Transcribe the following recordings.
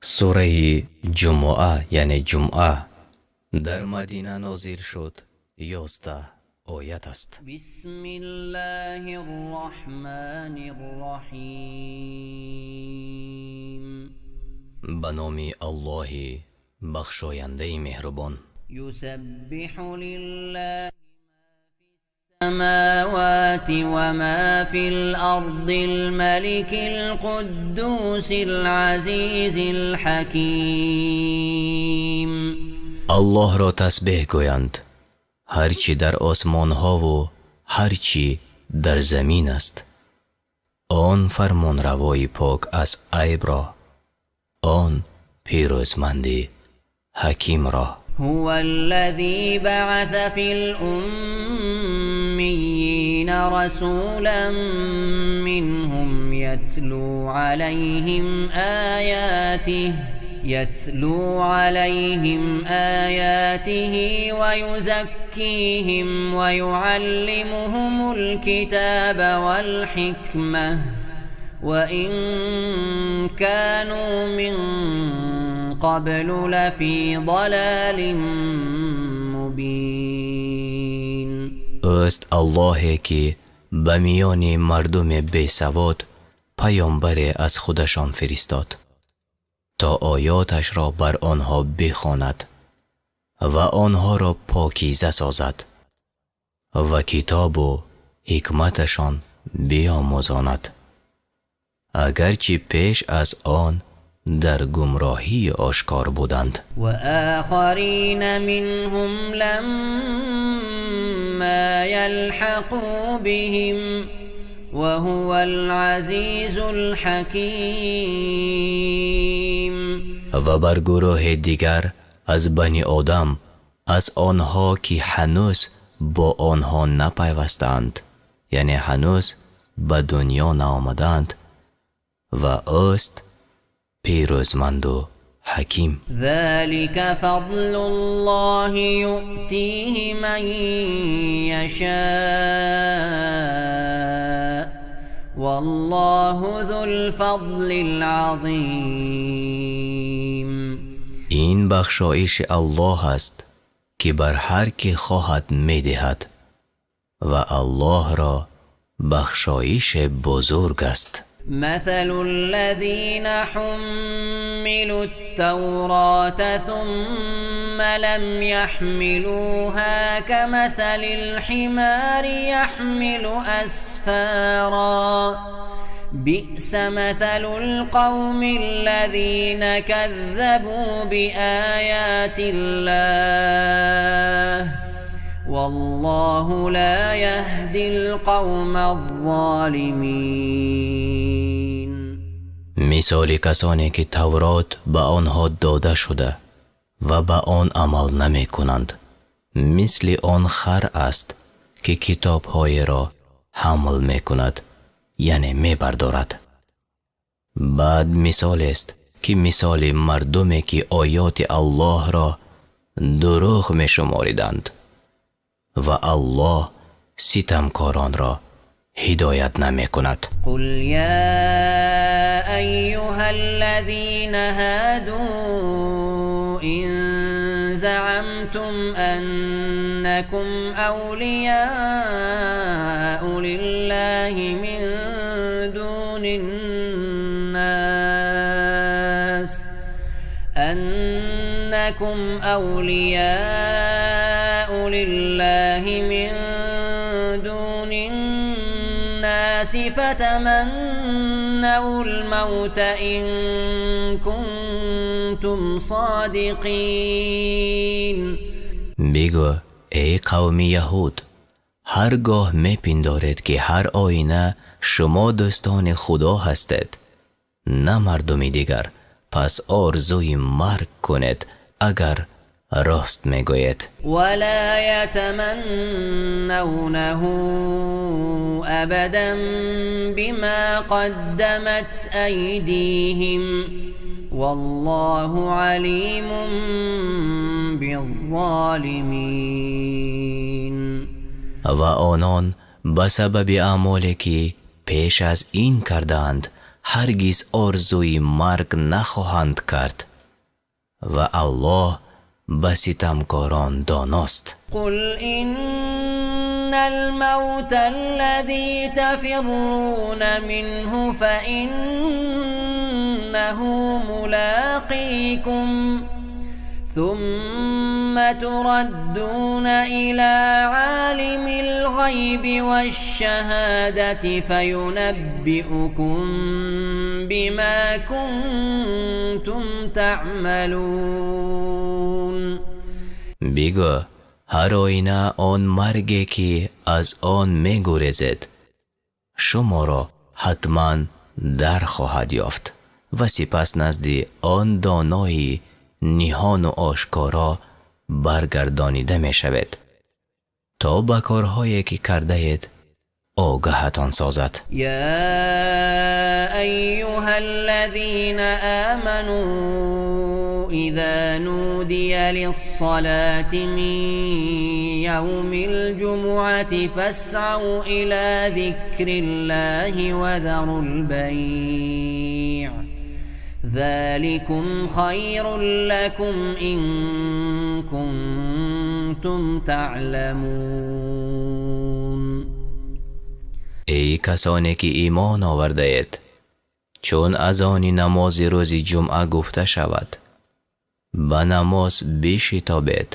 Сураи Ҷумъа, яъне Ҷумъа, дар Мадина нозил шуд, 11 оят аст. بسم الله الرحمن الرحيم. Ба номи Аллоҳи бахшояндаи меҳрубон. يسبح لله السماوات وما في الأرض الملك القدوس العزيز الحكيم. Аллоҳро тасбеҳ гӯянд ҳар чӣ дар осмонҳову ҳар чӣ дар замин аст, он фармонравои пок аз айбро, он пирӯзманди ҳакимро. هو الذي بعث في الأميين رسولا منهم يتلو عليهم آياته ويزكيهم ويعلمهم الكتاب والحكمة، وإن كانوا من قبل لفي ضلال مبين. Ӯст Аллоҳе, ки ба миёни мардуми бесавод паёмбаре аз худашон фиристод, то оёташро бар онҳо бихонад ва онҳоро покиза созад ва китобу ҳикматашон биомӯзонад, агарчи пеш аз он дар гумроҳии ошкор буданд. وآخرين منهم لما يلحقوا بهم، وهو العزيز الحكيم. Ва бар гурӯҳи дигар аз бани Одам аз онҳо, ки ҳанӯз бо онҳо напайвастаанд, яъне ҳанӯз ба дунё наомадаанд, ва ӯст пирӯзманду ҳаким. ذلك فضل الله يؤتيه من يشاء، والله ذو الفضل العظيم. Ин бахшоиши Аллоҳ аст, ки бар ҳар кӣ хоҳад медиҳад, ва Аллоҳро бахшоише бузург аст. مثل الذين حملوا التوراة ثم لم يحملوها كمثل الحمار يحمل أسفارا، بئس مثل القوم الذين كذبوا بآيات الله، والله لا يهدي القوم الظالمين. Мисоли касоне, ки Таврот ба онҳо дода шуда ва ба он амал намекунанд, мисли он хар аст, ки китобҳоеро ҳамл мекунад, яъне мебардорад. Бад мисолест, ки мисоли мардуме, ки оёти Аллоҳро дурӯғ мешумориданд, ва Аллоҳ ситамкоронро ҳидоят намекунад. قل يا أيها الذين هادوا إن زعمتم أنكم أولياء لله من دون الناس أنكم أولياء لله من دون الناس فتمنوا الموت إن كنتم صادقين. Бигӯ: эй қавми яҳуд, ҳар гоҳ мепиндоред, ки ҳар оина шумо дӯстони Худо ҳастед, на мардуми дигар, пас орзуи марг кунед, агар рост мегӯед. ولا يتمنونه أبدا بما قدمت أيديهم، والله عليم بالظالمين. Ва онон ба сабаби аъмоле, ки пеш аз ин кардаанд, Ҳаргиз орзуи марг нахоҳанд кард ва Аллоҳ ба ситамкорон доност. قل إن الموت الذي تفرون منه فإنه ملاقيكم ثم تردون إلى عالم الغيب والشهادة فينبئكم بما كنتم تعملون. Бигӯ, ҳар оина он марге, ки аз он мегурезед, шуморо ҳатман дар хоҳад ёфт ва сипас назди он донои ниҳону ошкоро баргардонида мешавед, то ба корҳое, ки кардаед, огаҳатон созад. يا أيها الذين آمنوا إذا نودي للصلاة من يوم الجمعة فاسعوا إلى ذكر الله وذروا البيع ذلكم خير لكم إن كنتم تعلمون. Эй касоне, ки имон овардаед, чун азони намози рӯзи ҷумъа гуфта шавад, ба намоз бишитобед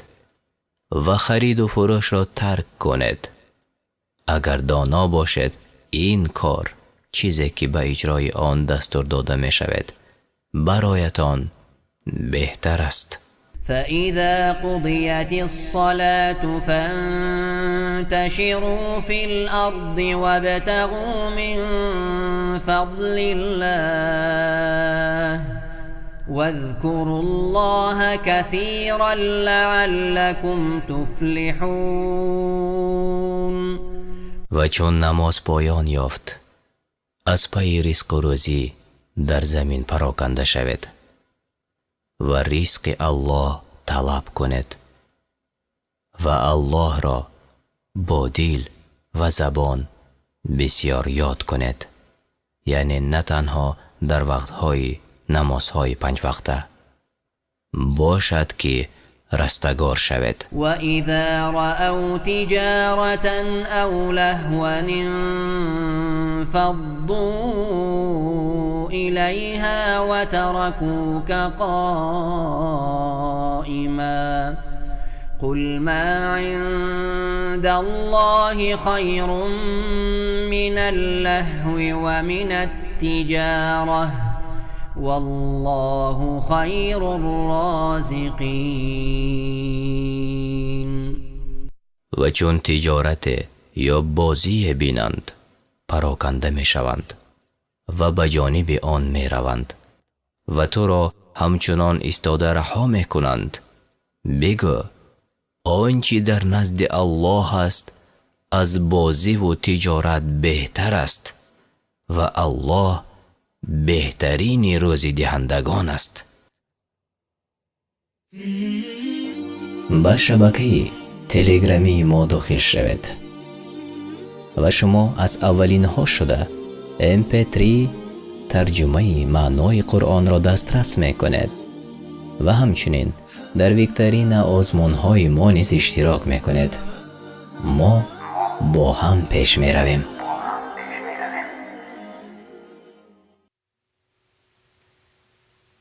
ва хариду фурӯшро тарк кунед. Агар доно бошед, ин кор, чизе ки ба иҷрои он дастур дода мешавед, бароятон беҳтар аст. فإذا قضيت الصلاة فانتشروا في الأرض وابتغوا من فضل الله واذكروا الله كثيرا لعلكم تفلحون. Ва чун намоз поён ёфт, аз пайи ризқу рӯзӣ дар замин пароканда шавед ва ризқи Аллоҳ талаб кунед ва Аллоҳро бо дил ва забон бисьёр ёд кунед, яъне на танҳо дар вақтҳои намозҳои панҷвақта, бошад, ки растагор шавед. وإذا رأوا تجارة أو لهوا انفضوا إليها وتركوك قائما قل ما عند الله خير من اللهو ومن التجارة والله خير الرازقين. Ва чун тиҷорате ё бозие бинанд, пароканда мешаванд ва ба ҷониби он мераванд ва туро ҳамчунон истода раҳо мекунанд. Бигӯ, он чӣ дар назди Аллоҳ аст, аз бозиву тиҷорат беҳтар аст ва Аллоҳ беҳтарини рӯзидиҳандагон аст. Ба шабакаи телеграмии мо дохил шавед ва шумо аз аввалинҳо шуда mp3 тарҷумаи маънои Қуръонро дастрас мекунед ва ҳамчунин дар викторина озмунҳои мо низ иштирок мекунед. Мо бо ҳам пеш меравем.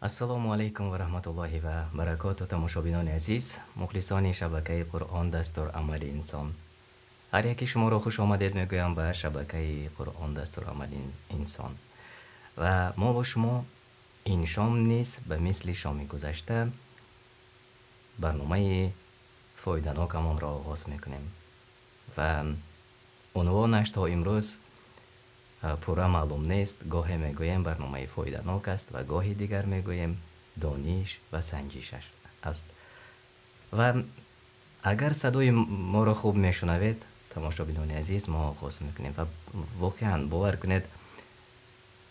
Ассалому алайкум ва раҳматуллоҳи ва баракоту, тамошобинони азиз, мухлисони шабакаи Қуръон дастур амали инсон. Ҳар яки шуморо хуш омадед мегӯям ба шабакаи Қуръон дастур амали инсон. Ва мо бо шумо ин шом низ ба мисли шоми гузашта барномаи фоиданокамонро оғоз мекунем ва унвонаш то имрӯз пурра маълум нест. Гоҳе мегӯем, барномаи фоиданок аст, ва гоҳи дигар мегӯем, дониш ва санҷиш аст. Ва агар садои моро хуб мешунавед, тамошобинони азиз, мо оғоз мекунем. Ва воқеан, бовар кунед,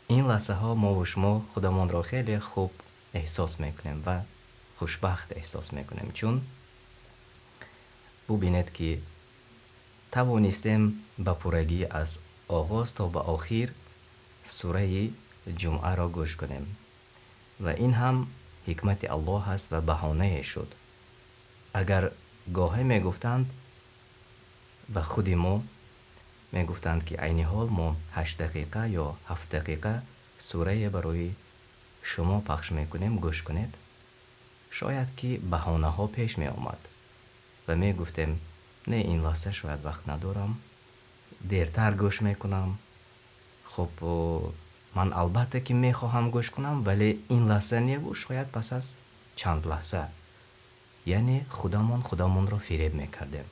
ин лаҳзаҳо мову шумо худамонро хеле хуб эҳсос мекунем ва хушбахт эҳсос мекунем, чун бубинед, ки тавонистем ба пуррагӣ аз оғоз то ба охир сураи Ҷумъаро гӯш кунем. Ва ин ҳам ҳикмати Аллоҳ аст ва баҳонае шуд. Агар гоҳе мегуфтанд ба худи мо мегуфтанд, ки айни ҳол мо 8 дақиқа ё 7 дақиқа сурае барои шумо пахш мекунем, гӯш кунед, шояд ки баҳонаҳо пеш меомад ва мегуфтем, не, ин лаҳза шояд вақт надорам, дертар гӯш мекунам. Хуб, ман албатта ки мехоҳам гӯш кунам, вале ин лаҳза неву шояд пас аз чанд лаҳза. Яъне худамон худамонро фиреб мекардем.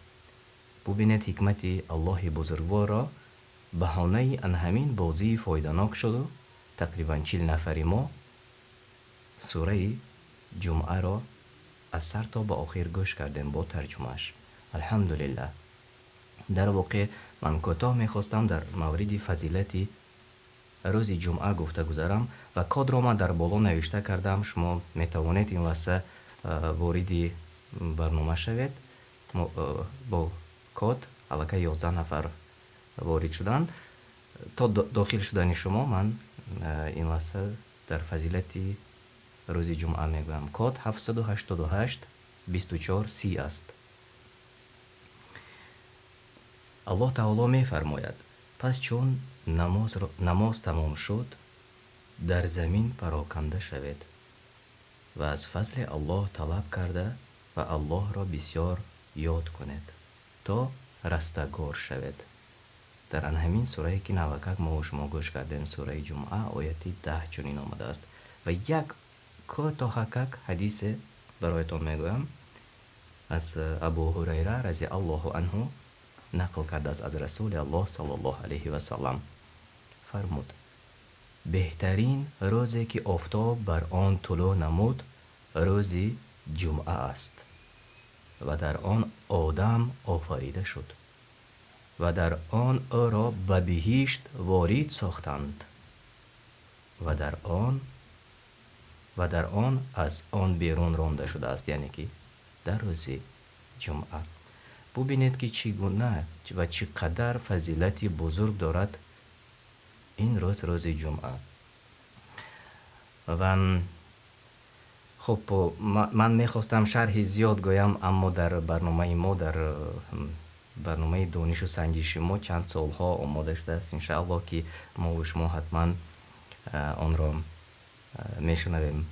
Бубинед ҳикмати Аллоҳи бузургворро, баҳонаи ан ҳамин бозии фоиданок шуду тақрибан 40 нафари мо сураи Ҷумъаро аз сар то ба охир гӯш кардем бо тарҷумааш. Алҳамдулиллаҳ. Дар воқеъ ман кӯтоҳ мехостам дар мавриди фазилати рӯзи ҷумъа гуфта гузарам ва кодро ман дар боло навишта кардам. Шумо метавонед ин лаҳза вориди барнома шавед бо код. Аллакай 11 нафар ворид шуданд. То дохил шудани шумо ман ин лаҳза дар фазилати рӯзи ҷумъа мегӯям. Код 788 24 30 аст. Аллоҳ таоло мефармояд: пас чун намоз тамом шуд, дар замин пароканда шавед ва аз фазли Аллоҳ талаб карда ва Аллоҳро бисёр ёд кунед, то растагор шавед. Дар ан ҳамин сурае ки навакак мо шумо гӯш кардем, сураи Ҷумъа, ояти 10 чунин омадааст. Ва як кӯтоҳакак ҳадисе бароятон мегӯям, аз Абу Ҳурайра рази Аллоҳу анҳу нақл кардааст аз Расули Аллоҳ саллаллоҳу алайҳи васаллам. Фармуд: беҳтарин рӯзе ки офтоб бар он тулӯъ намуд, рӯзи ҷумъа аст ва дар он Одам офарида шуд ва дар он ӯро ба биҳишт ворид сохтанд ва дар он аз он берун ронда шудааст, яъне ки дар рӯзи ҷумъа. Бубинед, ки чӣ гуна ва чӣ қадар фазилати бузург дорад ин рӯз, рӯзи ҷумъа. Ва хуб, ман мехостам шарҳи зиёд гӯям, аммо дар барномаи мо, дар барномаи донишу санҷиши мо чанд суолҳо омода шудааст. Иншааллоҳ, ки мову шумо ҳатман онро мешунавем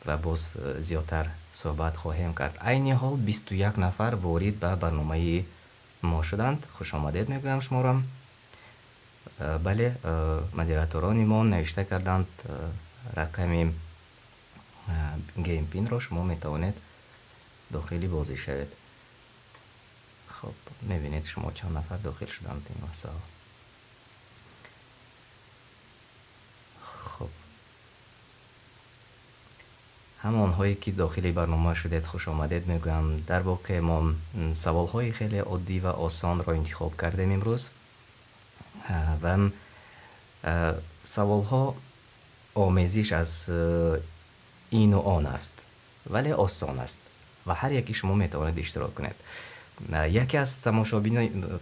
ва боз зиёдтар суҳбат хоҳем кард. Айни ҳол 21 нафар ворид ба барномаи мо шуданд. Хушомадед мегӯям шуморо. Бале, модераторони мо навишта карданд рақами game pin -ро, шумо метавонед дохили бозӣ шавед. Хуб, мебинед шумо, чанд нафар дохил шуданд ин лаҳзаҳо. Хуб, ҳамонҳое ки дохили барнома шудед, хушомадед мегӯям. Дар воқеъ мо саволҳои хеле оддӣ ва осонро интихоб кардем имрӯз ва саволҳо омезиш аз ину он аст, вале осон аст ва ҳар яки шумо метавонед иштирок кунед. Яке аз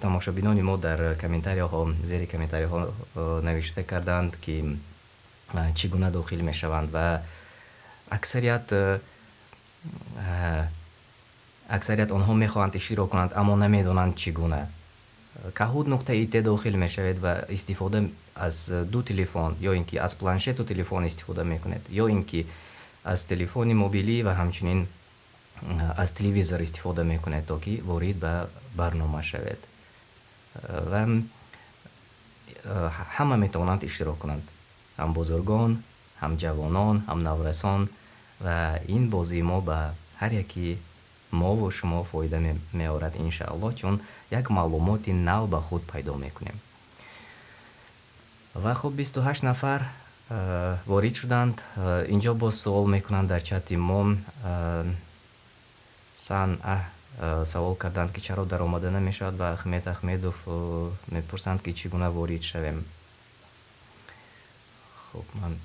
тамошобинони мо дар комментарияҳо, зери комментарияҳо навишта карданд, ки чӣ гуна дохил мешаванд, ва аксарият онҳо мехоҳанд иштирок кунанд, аммо намедонанд чӣ гуна. Kahoot.it дохил мешавед ва истифода аз ду телефон, ё ин ки аз планшету телефон истифода мекунед, ё ин ки аз телефони мобилӣ ва ҳамчунин аз телевизор истифода мекунед, то ки ворид ба барнома шавед. Ва ҳама метавонанд иштирок кунанд, ҳам бузургон, ҳам ҷавонон, ҳам наврасон. Ва ин бозии мо ба ҳар яки мову шумо фоида меорад, иншааллоҳ, чун як маълумоти нав ба худ пайдо мекунем. Ва хуб, 28 нафар ворид шуданд. Инҷо боз суол мекунанд дар чати мо. Сан савол карданд, ки чаро даромада намешавад, ва Ахмед Ахмедов мепурсанд, ки чӣ гуна ворид шавем. Хуб, ман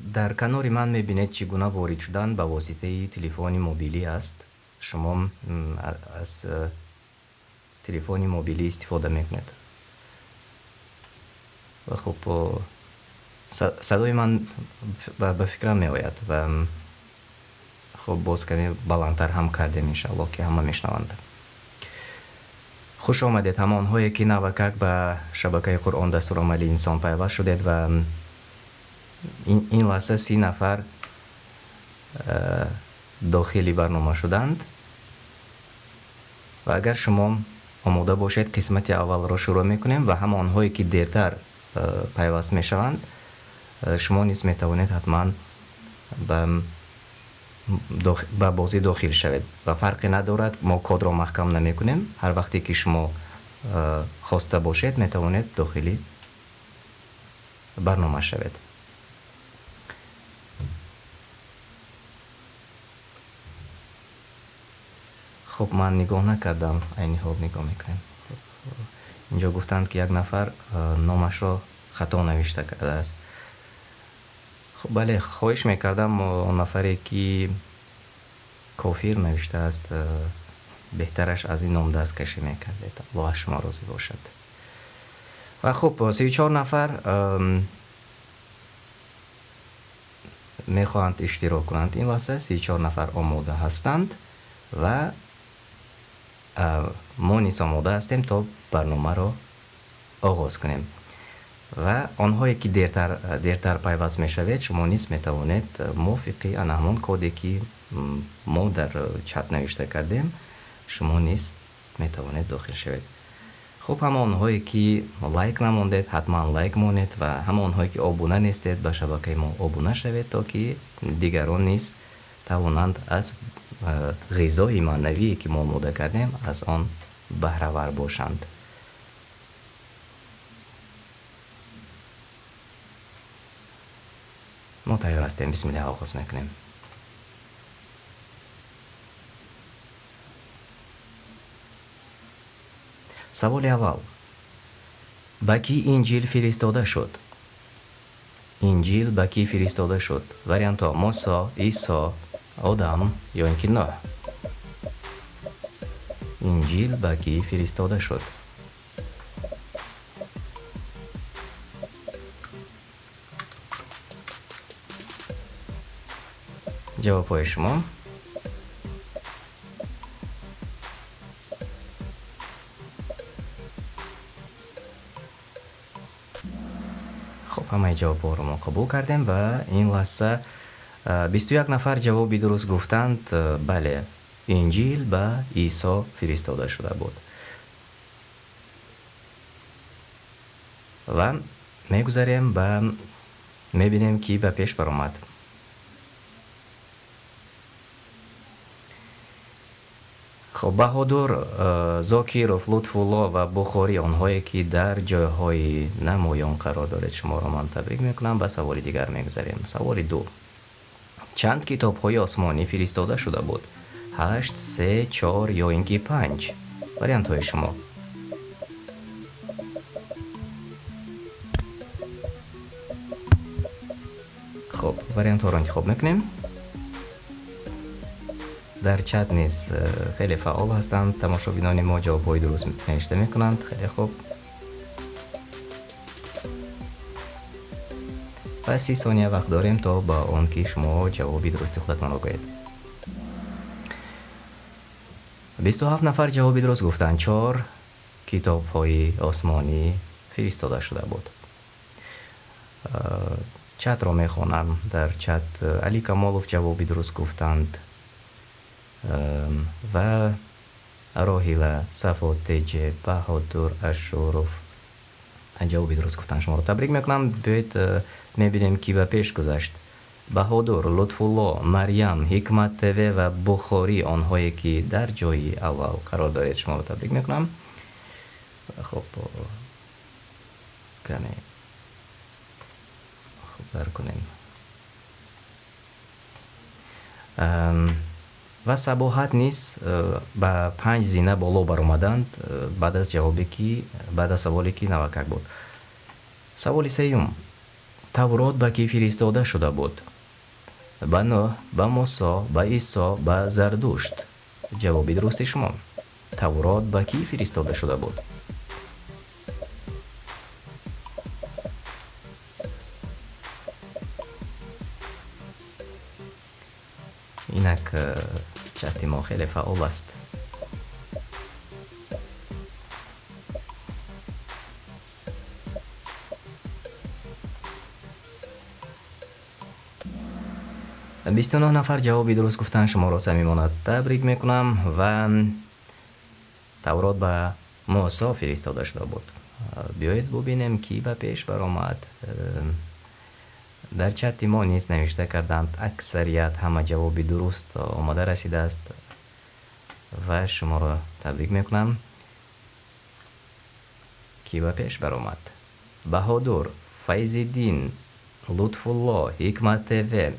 дар канори ман мебинед, чӣ гуна ворид шудан ба воситаи телефони мобилӣ аст. Шумо аз телефони мобилӣ истифода мекунед ва хуб. Садои ман ба фикрам меояд ва хуб, боз каме баландтар ҳам кардем, иншааллоҳ, ки ҳама мешнаванд. Хуш омадед ҳамонҳое, ки навакак ба шабакаи Қуръон дастурамали инсон пайваст шудед ва ин лаҳза 30 нафар дохили барнома шуданд. Ва агар шумо омода бошед, қисмати аввалро шурӯъ мекунем ва ҳамонҳое, ки дертар пайваст мешаванд, шумо низ метавонед ҳатман ба бозӣ дохил шавед ва фарқе надорад, мо кодро маҳкам намекунем. Ҳар вақте ки шумо хоста бошед, метавонед дохили барнома шавед. Хуб, ман нигоҳ накардам, айни ҳол нигоҳ мекунем. Инҷо гуфтанд, ки як нафар номашро хато навишта кардааст. Хуб, бале, хоҳиш мекардам, он нафаре, ки кофир навиштааст, беҳтараш аз ин ном даст кашӣ мекардед. Аллоҳ аз шумо розӣ бошад. Ва хуб, 34 нафар мехоҳанд иштирок кунанд. Ин лаҳза 34 нафар омода ҳастанд ва мо низ омода ҳастем, то барномаро оғоз кунем. Ва онҳое, ки дертар пайваст мешавед, шумо низ метавонед мувофиқи ана ҳамон коде, ки мо дар чат навишта кардем, шумо низ метавонед дохил шавед. Хуб, ҳамонҳое, ки лайк намондед, ҳатман лайк монед ва ҳамонҳое, ки обуна нестед ба шабакаи мо, обуна шавед, то ки дигарон низ тавонанд аз ғизои маънавие, ки мо омода кардем, аз он баҳравар бошанд. Мо тайёр ҳастем, бисмиллаҳ, оғоз мекунем. Саволи аввал: ба кӣ Инҷил фиристода шуд? Инҷил ба кӣ фиристода шуд? Вариантҳо: Мусо, Исо, Одам ё ин ки Нӯҳ. Инҷил ба кӣ фиристода шуд? Ҷавобҳои шумо. Хуб, ҳамаи ҷавобҳоро мо қабул кардем ва ин лаҳза 21 нафар ҷавоби дуруст гуфтанд. Бале, Инҷил ба Исо фиристода шуда буд. Ва мегузарем ба мебинем, ки ба пеш баромад. Хуб, Баҳодур Зокиров, Лутфулло ва Бухорӣ, онҳое, ки дар ҷойҳои намоён қарор доред, шуморо ман табрик мекунам. Ба саволи дигар мегузарем. Саволи ду: чанд китобҳои осмонӣ фиристода шуда буд? Ҳашт, се, чор ё ин ки панҷ. Вариантҳои шумо. Хуб, вариантҳоро интихоб мекунем. Дар чат низ хеле фаъол ҳастанд тамошобинони мо, ҷавобҳои дуруст навишта мекунанд. Хеле хуб, ва 30 сония вақт дорем, то ба он ки шумо ҷавоби дурусти худатонро гӯед. 27 нафар ҷавоби дуруст гуфтанд. Чор китобҳои осмонӣ фиристода шуда буд. Чатро мехонам. Дар чат Али Камолов ҷавоби дуруст гуфтанд ва Роҳила, Сафо Теҷе, Баҳодур Ашуров ҷавоби дуруст гуфтанд. Шуморо табрик мекунам. Биёед, мебинем, ки ба пеш гузашт. Баҳодур, Лутфулло, Марьям, Ҳикмат ТВ ва Бухорӣ, онҳое, ки дар ҷои аввал қарор доред, шуморо табрик мекунам. Хуб, каме хубтар кунем. Ва Сабоҳат низ ба панҷ зина боло баромаданд баъд аз ҷавобе, ки баъд аз саволе, ки навакак буд. Саволи сеюм: Таврот ба кӣ фиристода шуда буд? Ба Нӯҳ, ба Мусо, ба Исо, ба Зардушт. Ҷавоби дурусти шумо. Таврот ба кӣ фиристода шуда буд? Инак чати мо хеле фаъол аст. 29 нафар ҷавоби дуруст гуфтанд. Шуморо самимона табрик мекунам. Ва Таврот ба Мусо фиристода шуда буд. Биёед бубинем, ки ба пеш баромад. Дар чати мо низ навишта карданд аксарият, ҳама ҷавоби дуруст омода расидааст ва шуморо табрик мекунам. Ки ба пеш баромад? Баҳодур, Файзиддин, Лутфулло, Ҳикмат ТВ,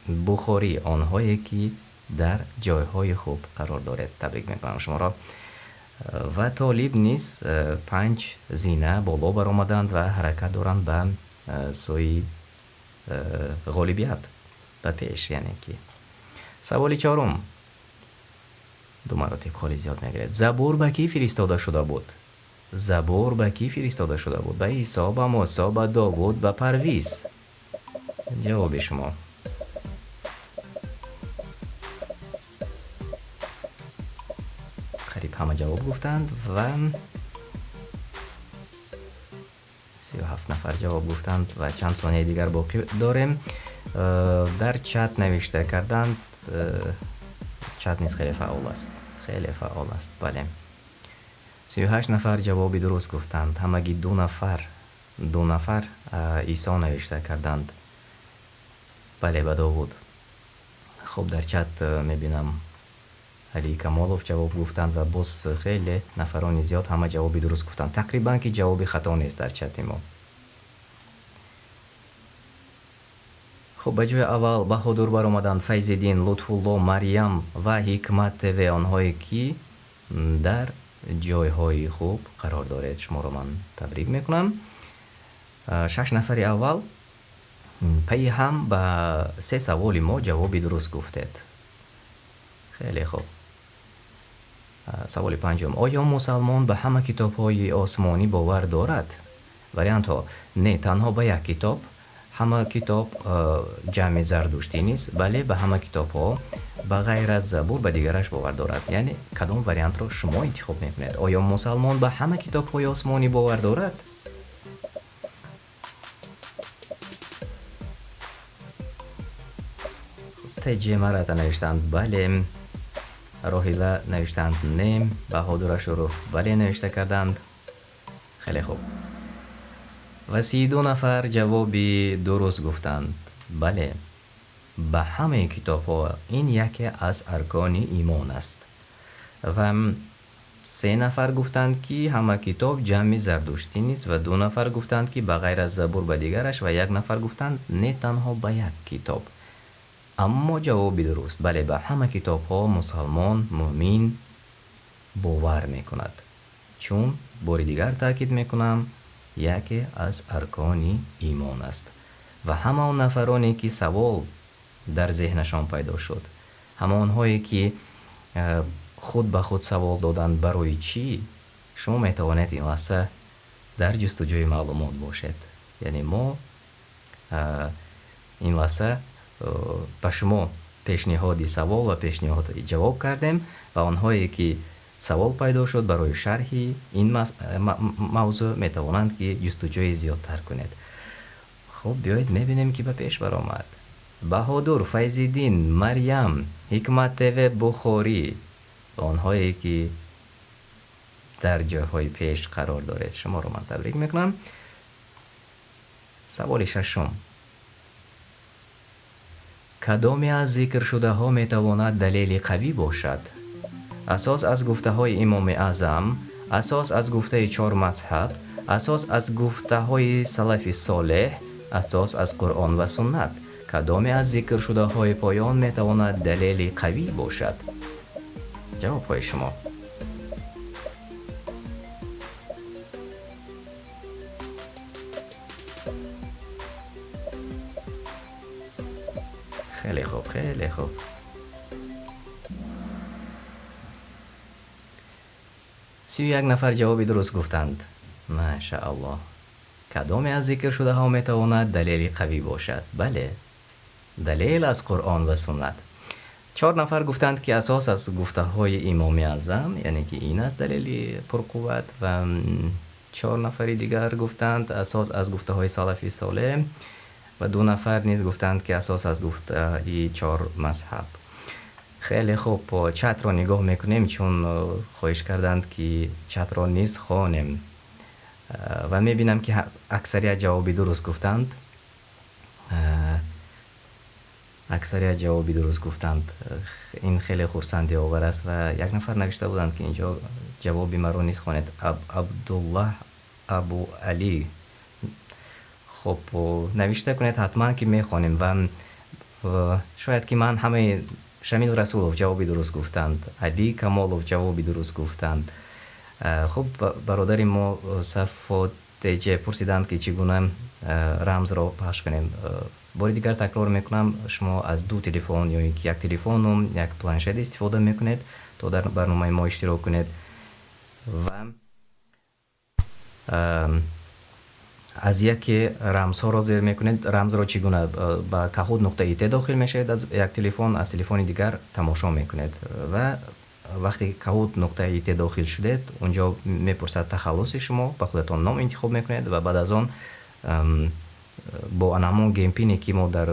Бухорӣ, онҳое ки дар ҷойҳои хуб қарор доред, табрик мекунам шуморо. Ва Толиб низ панҷ зина боло баромаданд ва ҳаракат доранд ба сӯи ғолибият, ба пеш. Яъне ки саволи чорум, ду маротиб холи зиёд мегиред. Забур ба кӣ фиристода шуда буд? Забур ба кӣ фиристода шуда буд? Ба Исо, ба Мусо, ба Довуд, ба Парвиз. Ҷавоби шумо. Қариб ҳама ҷавоб гуфтанд ва 37 нафар ҷавоб гуфтанд ва чанд сонияи дигар боқӣ дорем. Дар чат навишта карданд, чат низ хеле фаъол аст, хеле фаъол аст. Бале, 38 нафар ҷавоби дуруст гуфтанд. Ҳамагӣ 2 нафар, 2 нафар Исо навишта карданд. Бале, ба Довуд. Хуб, дар чат мебинам, Али Камолов ҷавоб гуфтанд ва боз хеле нафарони зиёд, ҳама ҷавоби дуруст гуфтанд. Тақрибан ки ҷавоби хато нест дар чати мо. Хуб, ба ҷои аввал Баҳодур баромаданд, Файзиддин, Лутфулло, Марьям ва Ҳикмат ТВ. Онҳое ки дар ҷойҳои хуб қарор доред, шуморо ман табрик мекунам. Шаш нафари аввал пайи ҳам ба се саволи мо ҷавоби дуруст гуфтед. Хеле хуб. Саволи панҷум: оё мусалмон ба ҳама китобҳои осмонӣ бовар дорад? Вариантҳо: не, танҳо ба як китоб, ҳама китоб ҷамъи зардуштӣ низ, бале, ба ҳама китобҳо ба ғайр аз Забур ба дигараш бовар дорад. Яъне кадом вариантро шумо интихоб мекунед? Оё мусалмон ба ҳама китобҳои осмонӣ бовар дорад? Теҷе Марата навиштанд бале, Роҳила навиштанд не, Баҳодур Ашуров бале навишта карданд. Хеле хуб. Ва 32 нафар ҷавоби дуруст гуфтанд. Бале, ба ҳамаи китобҳо, ин яке аз аркони имон аст. Ва се нафар гуфтанд, ки ҳама китоб ҷамъи зардуштӣ низ, ва ду нафар гуфтанд, ки ба ғайр аз Забур ба дигараш, ва як нафар гуфтанд не, танҳо ба як китоб. Аммо ҷавоби дуруст: бале, ба ҳама китобҳо мусалмон мӯмин бовар мекунад, чун, бори дигар таъкид мекунам, яке аз аркони имон аст. Ва ҳама он нафароне ки савол дар зеҳнашон пайдо шуд, ҳама онҳое ки худ ба худ савол доданд, барои чӣ, шумо метавонед ин лаҳза дар ҷустуҷӯи маълумот бошед. Яъне мо ин лаҳза ба шумо пешниҳоди савол ва пешниҳоди ҷавоб кардем ва онҳое ки савол пайдо шуд, барои шарҳи ин мавзӯъ метавонанд ки ҷустуҷӯи зиёдтар кунед. Хуб, биёед мебинем, ки ба пеш баромад. Баҳодур, Файзиддин, Марьям, Ҳикмат ТВ, Бухорӣ, онҳое ки дар ҷойҳои пеш қарор доред, шуморо ман табрик мекунам. Саволи шашум: кадоме аз зикршудаҳо метавонад далели қавӣ бошад? Асос аз гуфтаҳои Имоми Аъзам, асос аз гуфтаи чор мазҳаб, асос аз гуфтаҳои салафи солеҳ, асос аз Қуръон ва суннат. Кадоме аз зикршудаҳои поён метавонад далели қавӣ бошад? Ҷавобҳои шумо. Хеле хуб, хеле хуб. 31 нафар ҷавоби дуруст гуфтанд. Машааллоҳ. Кадоме аз зикршудаҳо метавонад далели қавӣ бошад? Бале, далел аз Қуръон ва суннат. Чор нафар гуфтанд, ки асос аз гуфтаҳои Имоми Аъзам, яъне ки ин аст далели пурқувват, ва чор нафари дигар гуфтанд, асос аз гуфтаҳои салафи солеҳ, ва ду нафар низ гуфтанд, ки асос аз гуфтаи чор мазҳаб. Хеле хуб, чатро нигоҳ мекунем, чун хоҳиш карданд, ки чатро низ хонем, ва мебинам, ки аксарият ҷавоби дуруст гуфтанд, аксарият ҷавоби дуруст гуфтанд. Ин хеле хурсандиовар аст. Ва як нафар навишта буданд, ки инҷо ҷавоби маро низ хонед, Абдуллаҳ Абу Алӣ. Хуб, навишта кунед, ҳатман ки мехонем. Ва шояд ки ман ҳамаи Шамил Расулов ҷавоби дуруст гуфтанд, Алӣ Камолов ҷавоби дуруст гуфтанд. Хуб, бародари мо Сафо Теҷе пурсиданд, ки чӣ гуна рамзро пахш кунем. Бори дигар такрор мекунам: шумо аз ду телефон ё ин ки як телефону як планшет истифода мекунед, то дар барномаи мо иштирок кунед, ва аз яке рамзҳоро зер мекунед. Рамзро чӣ гуна? Ба kahoot.it дохил мешавед аз як телефон, аз телефони дигар тамошо мекунед. Ва вақте kahoot.it дохил шудед, унҷо мепурсад тахаллуси шумо, ба худатон ном интихоб мекунед ва баъд аз он бо ҳамон game pin е ки мо дар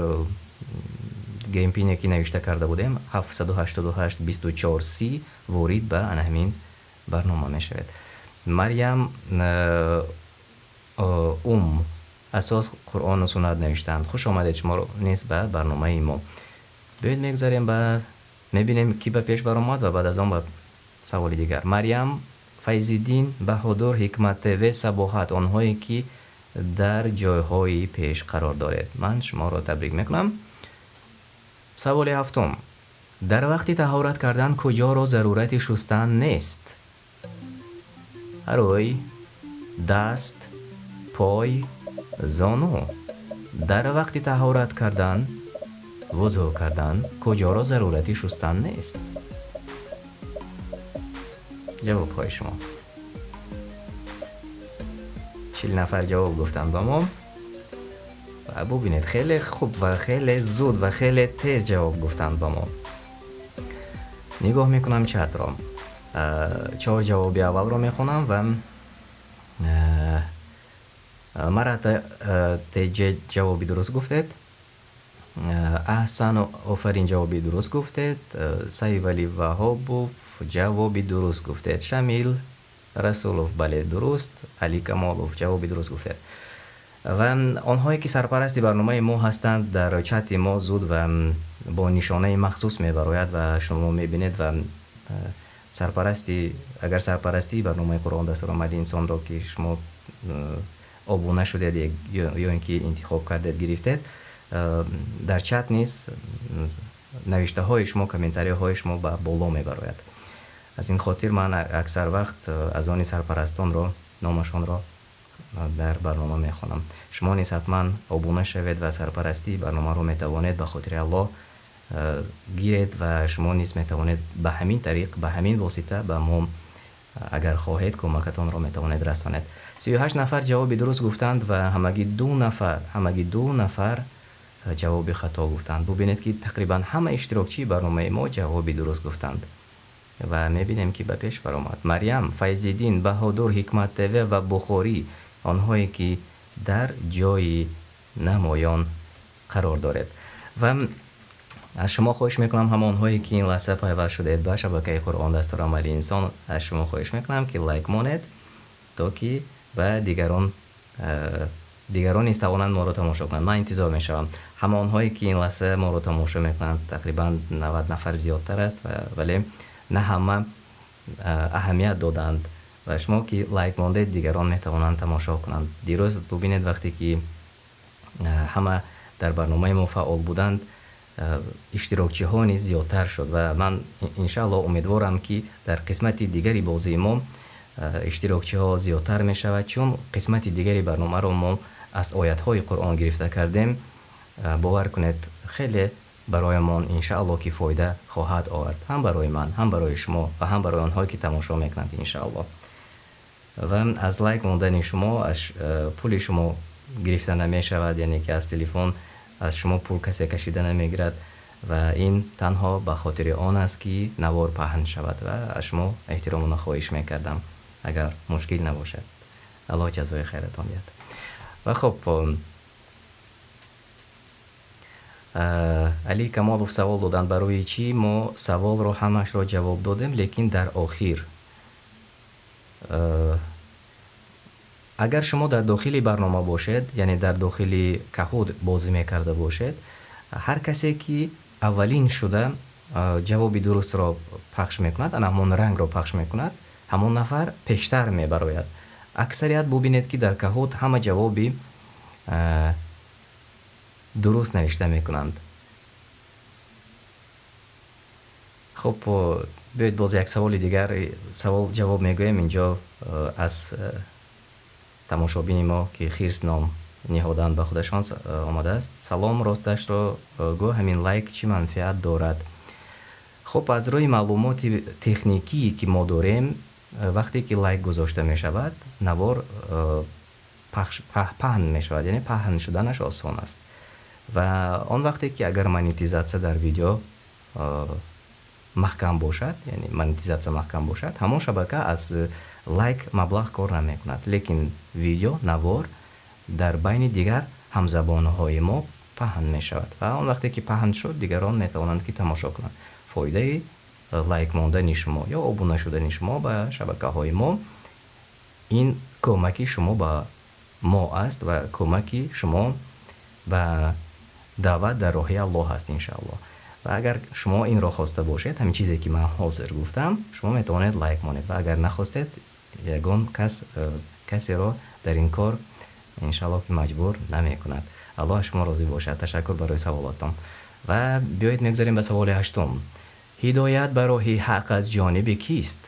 game pin е ки навишта карда будем, 788 24 30, ворид ба ана ҳамин барнома мешавед. Марьям асос Қуръону суннат навиштаанд. Хуш омадед шуморо низ ба барномаи мо. Биёед, мегузарем ба мебинем, ки ба пеш баромад, ва баъд аз он ба саволи дигар. Марьям, Файзиддин, Баҳодур, Ҳикмат ТВ, Сабоҳат, онҳое ки дар ҷойҳои пеш қарор доред, ман шуморо табрик мекунам. Саволи ҳафтум: дар вақти таҳорат кардан куҷоро зарурати шустан нест? Рӯй, даст, пой, зону. Дар вақти таҳорат кардан, вузӯ кардан куҷоро зарурати шустан нест? Ҷавобҳои шумо. 40 нафар ҷавоб гуфтанд ба мо ва бубинед, хеле хуб ва хеле зуд ва хеле тез ҷавоб гуфтанд ба мо. Нигоҳ мекунам чатро, чор ҷавоби аввалро мехонам ва Марата Теҷ, ҷавоби дуруст гуфтед. Аҳсан, офарин, ҷавоби дуруст гуфтед. Саивали Ваҳобов, ҷавоби дуруст гуфтед. Шамил Расулов, бале, дуруст. Али Камолов, ҷавоби дуруст гуфтед. Ва онҳое ки сарпарасти барномаи мо ҳастанд, дар чати мо зуд ва бо нишонаи махсус мебарояд ва шумо мебинед. Ва сарпарасти, агар сарпарастии барномаи «Қуръон дастурамали инсонро», ки шумо обуна шудед ё ин ки интихоб кардед, гирифтед, дар чат низ навиштаҳои шумо, комментариҳои шумо ба боло мебарояд. Аз ин хотир ман аксар вақт аз они сарпарастонро номашонро дар барнома мехонам. Шумо низ ҳатман обуна шавед ва сарпарастии барномаро метавонед ба хотири Аллоҳ гиред ва шумо низ метавонед ба ҳамин тариқ, ба ҳамин восита ба мо, агар хоҳед, кӯмакатонро метавонед расонед. 38 нафар ҷавоби дуруст гуфтанд ва ҳамагӣ ду нафар, ҳамагӣ ду нафар ҷавоби хато гуфтанд. Бубинед, ки тақрибан ҳама иштирокчии барномаи мо ҷавоби дуруст гуфтанд ва мебинем, ки ба пеш баромад. Марьям, Файзиддин, Баҳодур, Ҳикмат ТВ ва Бухорӣ, онҳое ки дар ҷои намоён қарор доред. Ва аз шумо хоҳиш мекунам, ҳамонҳое ки ин лаҳза пайваст шудед ба шабакаи «Қуръон дастурамали инсон», аз шумо хоҳиш мекунам, ки лайк монед, то ки ба дигарон низ тавонанд моро тамошо кунанд. Ман интизор мешавам ҳамонҳое ки ин лаҳза моро тамошо мекунанд, тақрибан 90 нафар зиёдтар аст, вале на ҳама аҳамият доданд. Ва шумо ки лайк мондед, дигарон метавонанд тамошо кунанд. Дирӯз бубинед, вақте ки ҳама дар барномаи мо фаъол буданд, иштирокчиҳо низ зиёдтар шуд. Ва ман иншааллоҳ умедворам, ки дар қисмати дигари бозии мо иштирокчиҳо зиёдтар мешавад, чун қисмати дигари барномаро мо аз оятҳои Қуръон гирифта кардем. Бовар кунед, хеле бароямон иншааллоҳ ки фоида хоҳад овард, ҳам барои ман, ҳам барои шумо ва ҳам барои онҳое ки тамошо мекунанд, иншааллоҳ. Ва аз лайк мондани шумо аз пули шумо гирифта намешавад, яъне ки аз телефон аз шумо пул касе кашида намегирад. Ва ин танҳо ба хотири он аст, ки навор паҳн шавад ва аз шумо эҳтиромона хоҳиш мекардам, агар мушкил набошад. Аллоҳ ҷазои хайратон диҳад. Ва хуб, Али Камолов савол доданд, барои чӣ мо саволро ҳамашро ҷавоб додем, лекин дар охир. Агар шумо дар дохили барнома бошед, яъне дар дохили Kahoot бозӣ мекарда бошед, ҳар касе ки аввалин шуда ҷавоби дурустро пахш мекунад, ана ҳамон рангро пахш мекунад, ҳамон нафар пештар мебарояд. Аксарият бубинед, ки дар Kahoot ҳама ҷавоби дуруст навишта мекунанд. Хуб, биёед боз як саволи дигар, савол ҷавоб мегӯем инҷо аз тамошобини мо, ки Хирс ном ниҳоданд ба худашон, омадааст. Салом, росташро гӯ, ҳамин лайк чӣ манфиат дорад? Хуб, аз рӯи маълумоти техникие, ки мо дорем, вақте ки лайк гузошта мешавад, навор пахш паҳн мешавад, яъне паҳн шуданаш осон аст. Ва он вақте ки агар монетизатсия дар видео маҳкам бошад, яъне монетизатсия маҳкам бошад, ҳамон шабака аз лайк маблағ кор намекунад, лекин видео навор дар байни дигар ҳамзабонҳои мо паҳн мешавад ва он вақте ки паҳн шуд, дигарон метавонанд, ки тамошо кунанд. Фоидаи лайк мондани шумо ё обуна шудани шумо ба шабакаҳои мо ин кӯмаки шумо ба мо аст ва кӯмаки шумо ба даъват дар роҳи Аллоҳ аст, иншааллоҳ. Ва агар шумо инро хоста бошед, ҳамин чизе ки ман ҳозир гуфтам, шумо метавонед лайк монед ва агар нахостед, ягон кас касеро дар ин кор, иншааллоҳ, ки маҷбур намекунад. Аллоҳ аз шумо розӣ бошад. Ташаккур барои саволотон. Ва биёед мегузарем ба саволи ҳаштум. Ҳидоят ба роҳи ҳақ аз ҷониби кист?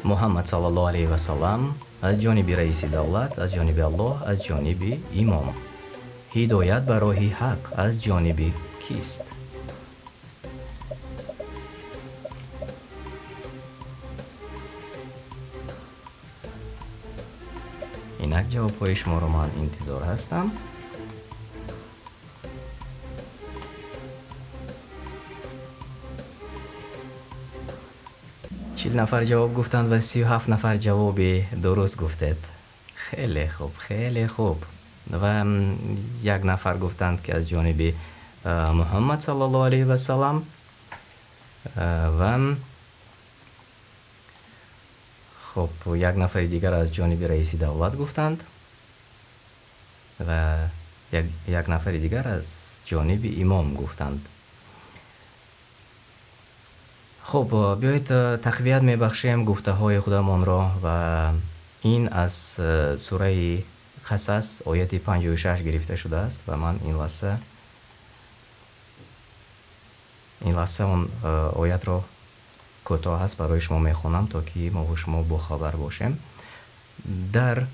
Муҳаммад саллаллоҳу алайҳи васаллам, аз ҷониби раиси давлат, аз ҷониби Аллоҳ, аз ҷониби имом. Ҳидоят ба роҳи ҳақ аз ҷониби кист? Инак ҷавобҳои шуморо ман интизор ҳастам. 40 нафар ҷавоб гуфтанд ва 37 нафар ҷавоби дуруст гуфтед. Хеле хуб, хеле хуб. Ва як нафар гуфтанд, ки аз ҷониби Муҳаммад саллаллоҳу алайҳи васаллам ва хуб, як нафари дигар аз ҷониби раиси давлат гуфтанд ва як нафари дигар аз ҷониби имом гуфтанд. Хуб, биёед тақвият мебахшем гуфтаҳои худамонро ва ин аз сураи Қасас, ояти 56 гирифта шудааст ва ман ин лаҳза он оятро кӯтоҳ аст барои шумо мехонам, то ки мову шумо бохабар бошем. Дар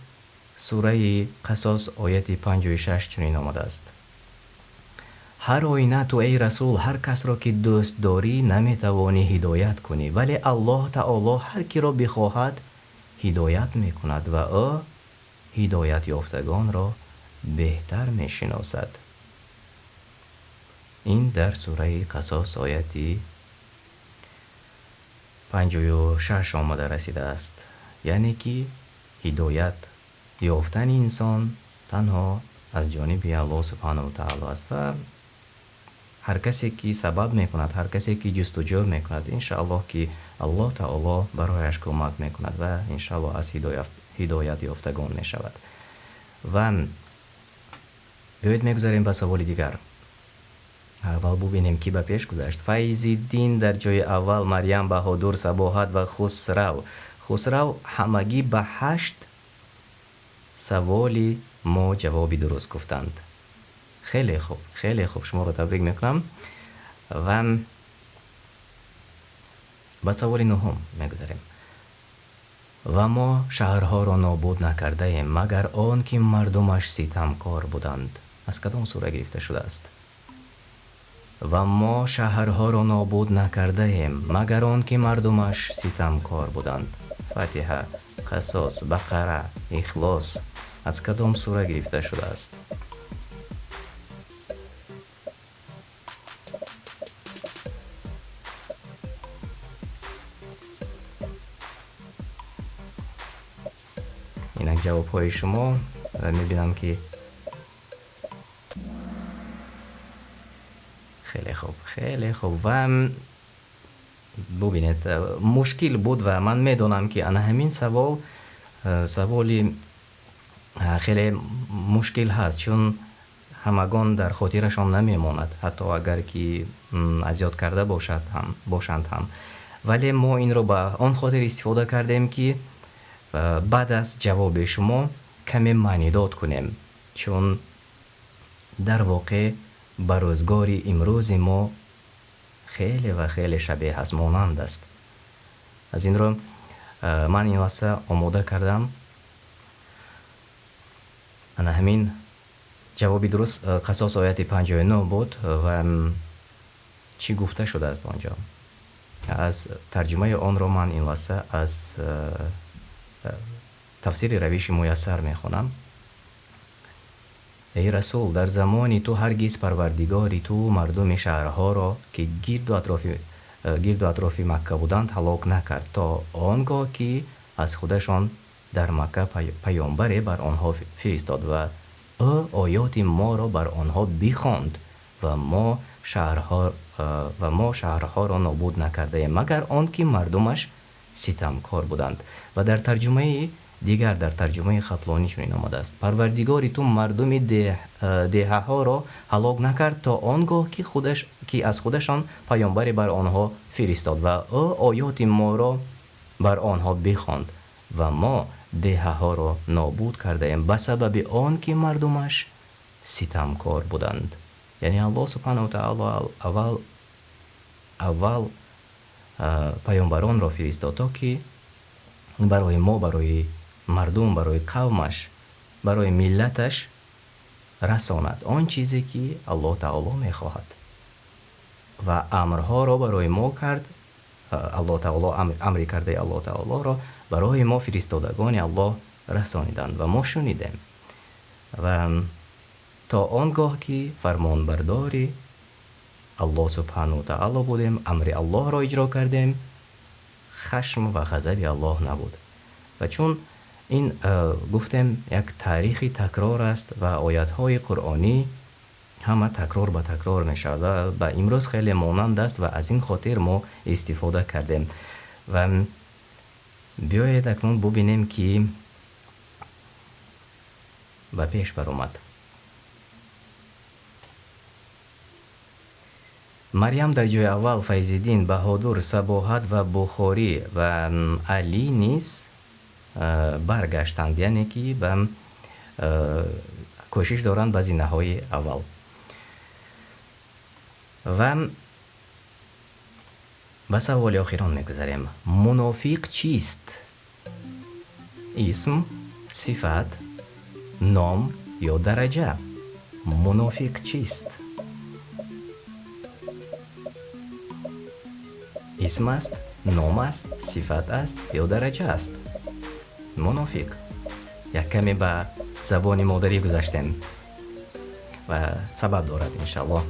сураи Қасос, ояти 56 чунин омадааст: Ҳар оина ту, эй расул, ҳар касро ки дӯст дорӣ, наметавонӣ ҳидоят кунӣ, вале Аллоҳ таоло ҳар киро бихоҳад, ҳидоят мекунад ва ӯ ҳидоятёфтагонро беҳтар мешиносад. Ин дар сураи Қасос, ояти 56 омада расидааст, яъне ки ҳидоят ёфтани инсон танҳо аз ҷониби Аллоҳ субҳанаҳу таоло аст ва ҳар касе ки сабаб мекунад, ҳар касе ки ҷустуҷӯ мекунад, иншааллоҳ, ки Аллоҳ таоло барояш кӯмак мекунад ва иншааллоҳ аз ҳидоят ёфтагон мешавад. Ва биёед мегузарем ба саволи дигар. Аввал бубинем, ки ба пеш гузашт. Файзиддин дар ҷои аввал, Марьям, Баҳодур, Сабоҳат ва Хусрав. Хусрав ҳамагӣ ба ҳашт саволи мо ҷавоби дуруст гуфтанд. Хеле хуб, хеле хуб, шуморо табрик мекунам. Ва ба саволи нуҳум мегузарем. Ва мо шаҳрҳоро нобуд накардаем, магар он ки мардумаш ситамкор буданд. Аз кадом сура гирифта шудааст? Ва мо шаҳрҳоро нобуд накардаем, магар он ки мардумаш ситамкор буданд. Фатиҳа, Қасос, Бақара, Ихлос. Аз кадом сура гирифта шудааст? Инак ҷавобҳои шумо ва мебинам, ки хеле хуб, хеле хуб. Ва бубинед, мушкил буд ва ман медонам, ки ана ҳамин савол саволи хеле мушкил ҳаст, чун ҳамагон дар хотирашон намемонад, ҳатто агар ки аз ёд карда бошад ҳам, бошанд ҳам. Вале мо инро ба он хотир истифода кардем, ки баъд аз ҷавоби шумо каме маънидод кунем, чун дар воқеъ ба рӯзгори имрӯзи мо хеле ва хеле шабеҳ аст, монанд аст. Аз ин рӯ ман ин лаҳза омода кардам ана ҳамин ҷавоби дуруст. Қасос, ояти 59 буд. Ва чӣ гуфта шудааст он ҷо, аз тарҷумаи онро ман ин лаҳза аз тафсири Равиши Муяссар мехонам. Эй расул, дар замони ту ҳаргиз Парвардигори ту мардуми шаҳрҳоро, ки гирду атрофи Макка буданд, ҳалок накард, то он гоҳ ки аз худашон дар Макка паёмбаре бар онҳо фиристод ва ӯ оёти моро бар онҳо бихонд. Ва мо шаҳрҳоро нобуд накардаем, магар он ки мардумаш ситамкор буданд. Ва дар тарҷумаи дигар, дар тарҷумаи Хатлонӣ, чунин омадааст: Парвардигори ту мардуми деҳаҳоро ҳалок накард, то он гоҳ ки аз худашон паёмбаре бар онҳо фиристод ва ӯ оёти моро бар онҳо бихонд. Ва мо деҳаҳоро нобуд кардаем ба сабаби он ки мардумаш ситамкор буданд. Яъне Аллоҳ субҳанаҳу таоло аввал паёмбаронро фиристод, то ки барои мо, барои мардум, барои қавмаш, барои миллаташ расонад он чизе ки Аллоҳ таоло мехоҳад. Ва амрҳоро барои мо кард Аллоҳ таоло, амри кардаи Аллоҳ таолоро барои мо фиристодагони Аллоҳ расониданд ва мо шунидем. Ва то он гоҳ ки фармонбардори Аллоҳ субҳанаҳу таоло будем, амри Аллоҳро иҷро кардем, хашм ва ғазаби Аллоҳ набуд. Ва чун ин, гуфтем, як таърихи такрор аст ва оятҳои қуръонӣ ҳама такрор ба такрор мешавад ва ба имрӯз хеле монанд аст, ва аз ин хотир мо истифода кардем. Ва биёед, акнун бубинем, ки ба пеш баромад. Марьям дар ҷои аввал, Файзиддин, Баҳодур, Сабоҳат ва Бухорӣ ва Алӣ низ баргаштанд, яъне ки ба кӯшиш доранд ба зинаҳои аввал. Ва ба саволи охирон мегузарем. Мунофиқ чист? Исм, сифат, ном ё дараҷа? Мунофиқ чист? Исм аст, ном аст, сифат аст ё дараҷа аст? Мунофиқ. Як каме ба забони модарӣ гузаштем ва сабаб дорад, иншаллоҳ.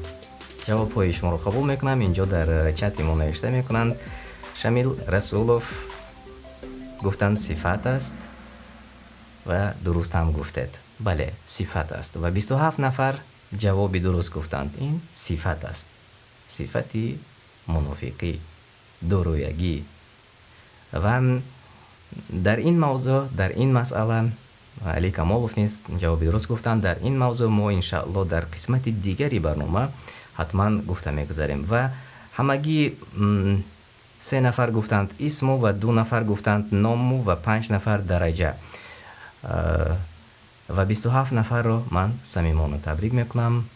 Ҷавобҳои шуморо қабул мекунам. Инҷо дар чати мо навишта мекунанд. Шамил Расулов гуфтанд, сифат аст, ва дуруст ҳам гуфтед. Бале, сифат аст. Ва 27 нафар ҷавоби дуруст гуфтанд. Ин сифат аст, сифати мунофиқӣ, дурӯягӣ. Ва дар ин мавзӯъ, дар ин масъала Али Камолов низ ҷавоби дуруст гуфтанд. Дар ин мавзӯъ мо, иншаалло, дар қисмати дигари барнома ҳатман гуфта мегузарем. Ва ҳамагӣ се нафар гуфтанд исму ва ду нафар гуфтанд ному ва панҷ нафар дараҷа. Ва 27 нафарро ман самимона табрик мекунам.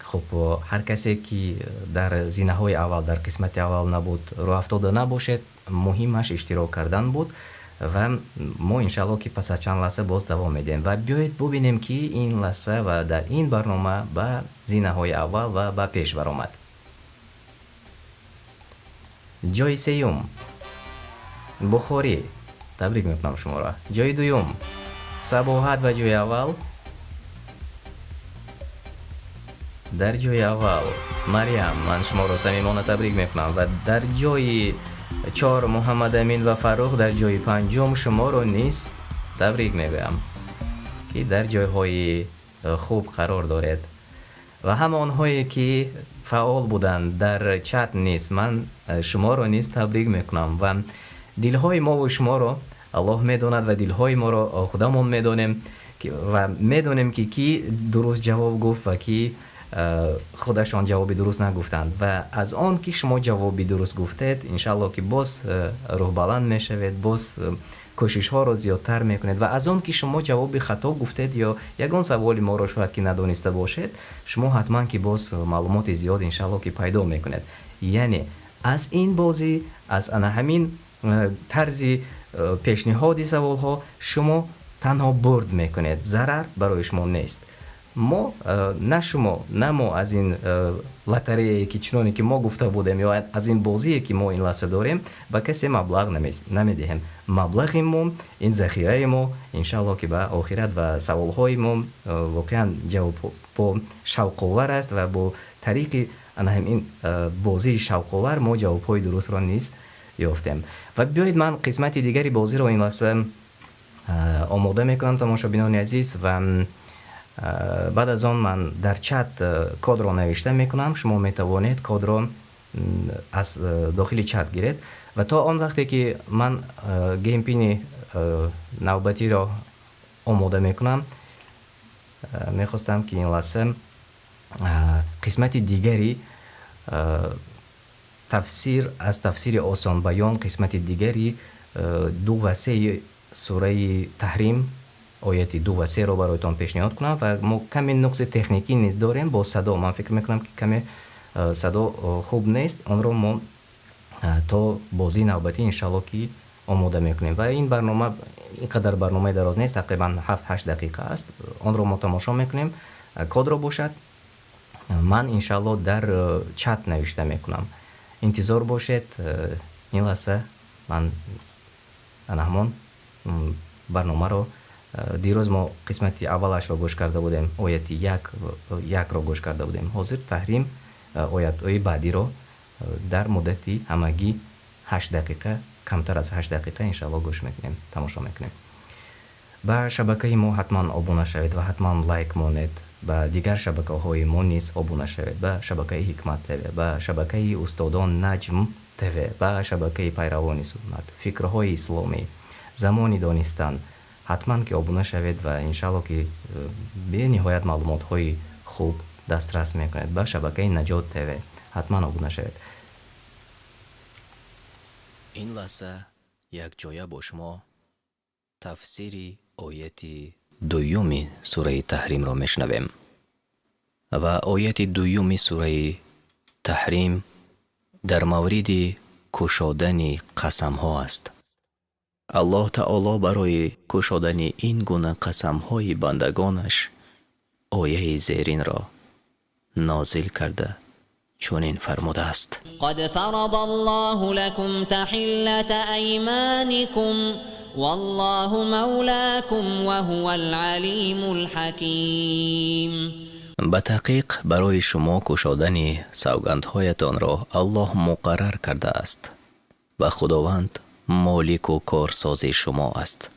Хуб, ҳар касе ки дар зинаҳои аввал, дар қисмати аввал набуд, рӯҳафтода набошед. Муҳимаш иштирок кардан буд. Ва мо, иншаалло, ки пас аз чанд лаҳза боз давом медиҳем. Ва биёед бубинем, ки ин лаҳза ва дар ин барнома ба зинаҳои аввал ва ба пеш баромад. Ҷои сеюм Бухорӣ, табрик мекунам шуморо. Ҷои дуюм Сабоҳат ва ҷои аввал, дар ҷои аввал Марьям. Ман шуморо самимона табрик мекунам. Ва дар ҷои чор Муҳаммадамин ва Фаррух, дар ҷои панҷум шуморо низ Табрик мегӯям, ки дар ҷойҳои хуб қарор доред, ва ҳама онҳое ки фаъол буданд дар чат низ, ман шуморо низ табрик мекунам. Ва дилҳои мову шуморо Аллоҳ медонад ва дилҳои моро худамон медонем ва медонем, ки кӣ дуруст ҷавоб гуфт ва кӣ худашон ҷавоби дуруст нагуфтанд. Ва аз он ки шумо ҷавоби дуруст гуфтед, иншааллоҳ, ки боз рӯҳбаланд мешавед, боз кӯшишҳоро зиёдтар мекунед. Ва аз он ки шумо ҷавоби хато гуфтед ё ягон саволи моро шояд ки надониста бошед, шумо ҳатман ки боз маълумоти зиёд, иншааллоҳ, ки пайдо мекунед. Яъне аз ин бозӣ, аз ана ҳамин тарзи пешниҳоди саволҳо шумо танҳо бурд мекунед, зарар барои шумо нест. Мо на шумо, на мо аз ин лотареяе ки чуноне ки мо гуфта будем ё аз ин бозие ки мо ин лаҳза дорем, ба касе маблағ намедиҳем. Маблағи мо ин захираи мо, иншааллоҳ, ки ба охират. Ва саволҳои мо воқеан ҷавоб бо шавқовар аст ва бо тариқи ана ҳамин бозии шавқовар мо ҷавобҳои дурустро низ ёфтем. Ва биёед, ман қисмати дигари бозиро ин лаҳза омода мекунам, тамошобинони азиз, ва баъд аз он ман дар чат кодро навишта мекунам. Шумо метавонед кодро аз дохили чат гиред. Ва то он вақте ки ман game pin и навбатиро омода мекунам, мехостам, ки ин лаҳза қисмати дигари тафсир аз тафсири осонбаён, қисмати дигари 2 ва 3 сураи Таҳрим, ояти 2 ва 3-ро бароятон пешниҳод кунам. Ва мо каме нуқси техникӣ низ дорем бо садо. Ман фикр мекунам, ки каме садо хуб нест. Онро мо то бозии навбатӣ, иншалло, ки омода мекунем. Ва ин барнома ин қадар барномаи дароз нест, тақрибан 7-8 дақиқа аст. Онро мо тамошо мекунем. Кодро бошад, ман, иншалло, дар чат навишта мекунам. Интизор бошед. Ин лаҳза ман ана ҳамон барномаро, дирӯз мо қисмати аввалашро гӯш карда будем, ояти якро гӯш карда будем, ҳозир Таҳрим оятҳои баъдиро дар муддати ҳамагӣ 8 дақиқа, камтар аз 8 дақиқа, иншалло, гӯш мекунем, тамошо мекунем. Ба шабакаи мо ҳатман обуна шавед ва ҳатман лайк монед. Ба дигар шабакаҳои мо низ обуна шавед: ба шабакаи Ҳикмат ТВ, ба шабакаи устодон Наҷм ТВ, ба шабакаи Пайравони суннат, Фикрҳои исломӣ, Замони донистан. Ҳатман ки обуна шавед ва, иншалло, ки бениҳоят маълумотҳои хуб дастрас мекунед. Ба шабакаи Наҷот ТВ ҳатман обуна шавед. Ин лаҳза якҷоя бо шумо тафсири ояти дуюми сураи Таҳримро мешунавем. Ва ояти дуюми сураи Таҳрим дар мавриди кушодани қасамҳо аст. Аллоҳ таоло барои кушодани ин гуна қасамҳои бандагонаш ояи зеринро нозил карда, чунин фармудааст: قد فرض الله لكم تحلة أيمانكم والله مولاكم وهو العليم الحكيم. Ба таҳқиқ, барои шумо кушодани савгандҳоятонро Аллоҳ муқаррар кардааст ва Худованд молику корсози шумо аст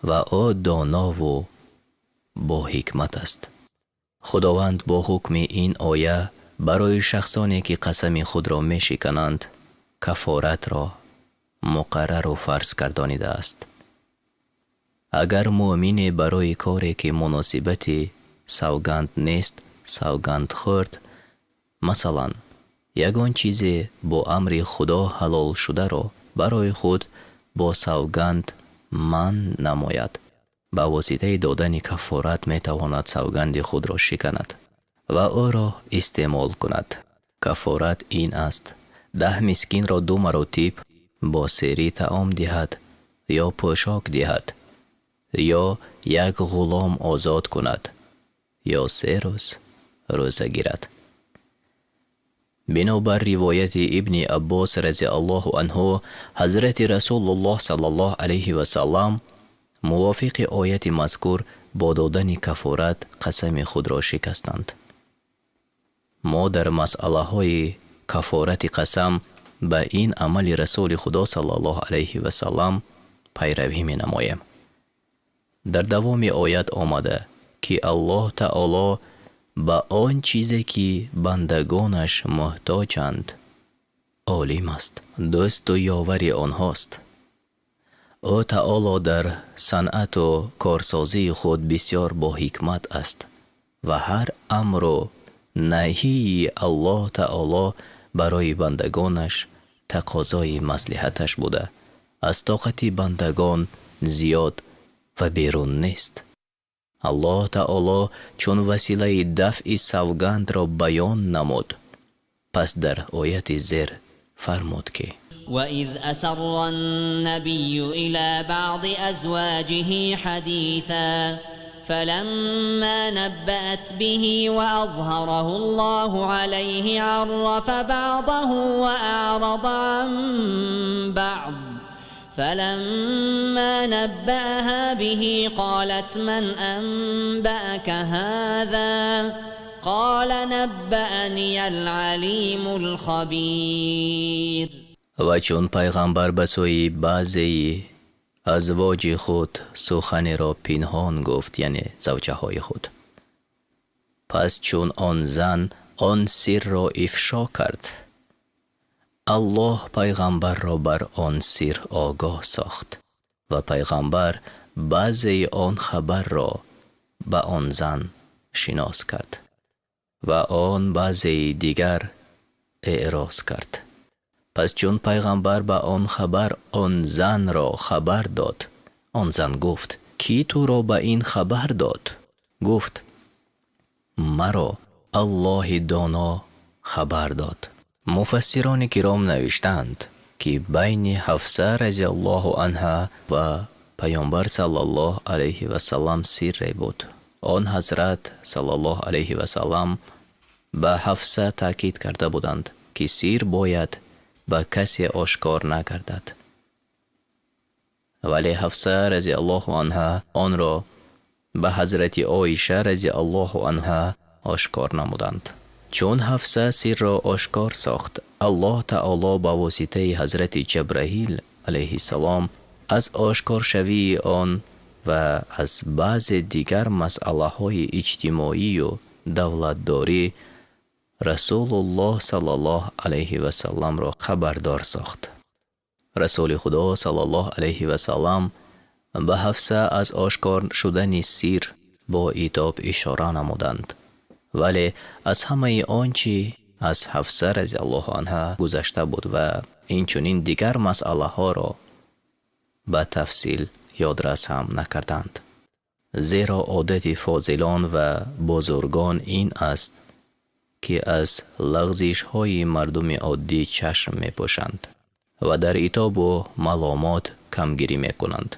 ва ӯ донову боҳикмат аст. Худованд бо ҳукми ин оя барои шахсоне ки қасами худро мешикананд, кафоратро муқаррару фарз гардонидааст. Агар муъмине барои коре ки муносибати савганд нест, савганд хӯрд, масалан, ягон чизе бо амри Худо ҳалолшударо барои худ бо савганд манъ намояд, ба воситаи додани кафорат метавонад савганди худро шиканад ва ӯро истеъмол кунад. Кафорат ин аст: 10 мискинро ду маротиб бо серӣ таом диҳад ё пӯшок диҳад, ё як ғулом озод кунад, ё 3 рӯз рӯза гирад. Бинобар ривояти Ибни Аббос разиаллоҳу анҳу, ҳазрати Расулуллоҳ саллаллоҳу алайҳи васаллам мувофиқи ояти мазкур бо додани кафорат қасами худро шикастанд. Мо дар масъалаҳои кафорати қасам ба ин амали Расули Худо саллаллоҳу алайҳи васаллам пайравӣ менамоем. Дар давоми оят омада, ки Аллоҳ таоло ба он чизе, ки бандагонаш муҳтоҷанд, олим аст, дӯсту ёвари онҳост. Ӯ таоло дар санъату корсозии худ бисёр боҳикмат аст ва ҳар амру наҳии Аллоҳ таоло барои бандагонаш тақозои маслиҳаташ буда, аз тоқати бандагон зиёд ва берун нест. Аллоҳ таоло чун василаи дафъи савгандро баён намуд, пас дар ояти зер фармуд, ки: وإذ أسر النبي إلى بعض أزواجه حديثا فلما نبأت به وأظهره الله عليه عرف بعضه وأعرض عن بعض فلما نبأها به قالت من أنبأك هذا قال نبأني العليم الخبير. Ва чун пайғамбар ба сӯи баъзеи азвоҷи худ суханеро пинҳон гуфт, яъне завҷаҳои худ, пас чун он зан он сирро ифшо кард, Аллоҳ пайғамбарро бар он сир огоҳ сохт ва пайғамбар баъзеи он хабарро ба он зан шинос кард ва он баъзеи дигар эъроз кард. Пас чун пайғамбар ба он хабар он занро хабар дод, он зан гуфт: «Кӣ туро ба ин хабар дод?» Гуфт: «Маро Аллоҳи доно хабар дод». Муфассирони киром навиштаанд, ки байни Ҳафса разиаллоҳу анҳа ва Паёмбар саллаллоҳу алайҳи васаллам сирре буд. Он ҳазрат саллаллоҳу алайҳи васаллам ба Ҳафса таъкид карда буданд, ки сир бояд ба касе ошкор нагардад, вале Ҳафса разиаллоҳу анҳа онро ба ҳазрати Оиша разиаллоҳу анҳа ошкор намуданд. Чун Ҳафса сирро ошкор сохт, Аллоҳ таоло ба воситаи ҳазрати Ҷабраил алайҳиссалом аз ошкоршавии он ва аз баъзе дигар масъалаҳои иҷтимоию давлатдорӣ Расулуллоҳ саллаллоҳу алайҳи васалламро хабардор сохт. Расули Худо саллаллоҳу алайҳи васаллам ба Ҳафса аз ошкор шудани сир бо итоб ишора намуданд, вале аз ҳамаи он чӣ аз Ҳафса разиаллоҳу анҳа гузашта буд ва инчунин дигар масъалаҳоро ба тафсил ёдрас ҳам накарданд, зеро одати фозилон ва бузургон ин аст, ки аз лағзишҳои мардуми оддӣ чашм мепӯшанд ва дар итобу маломот камгирӣ мекунанд.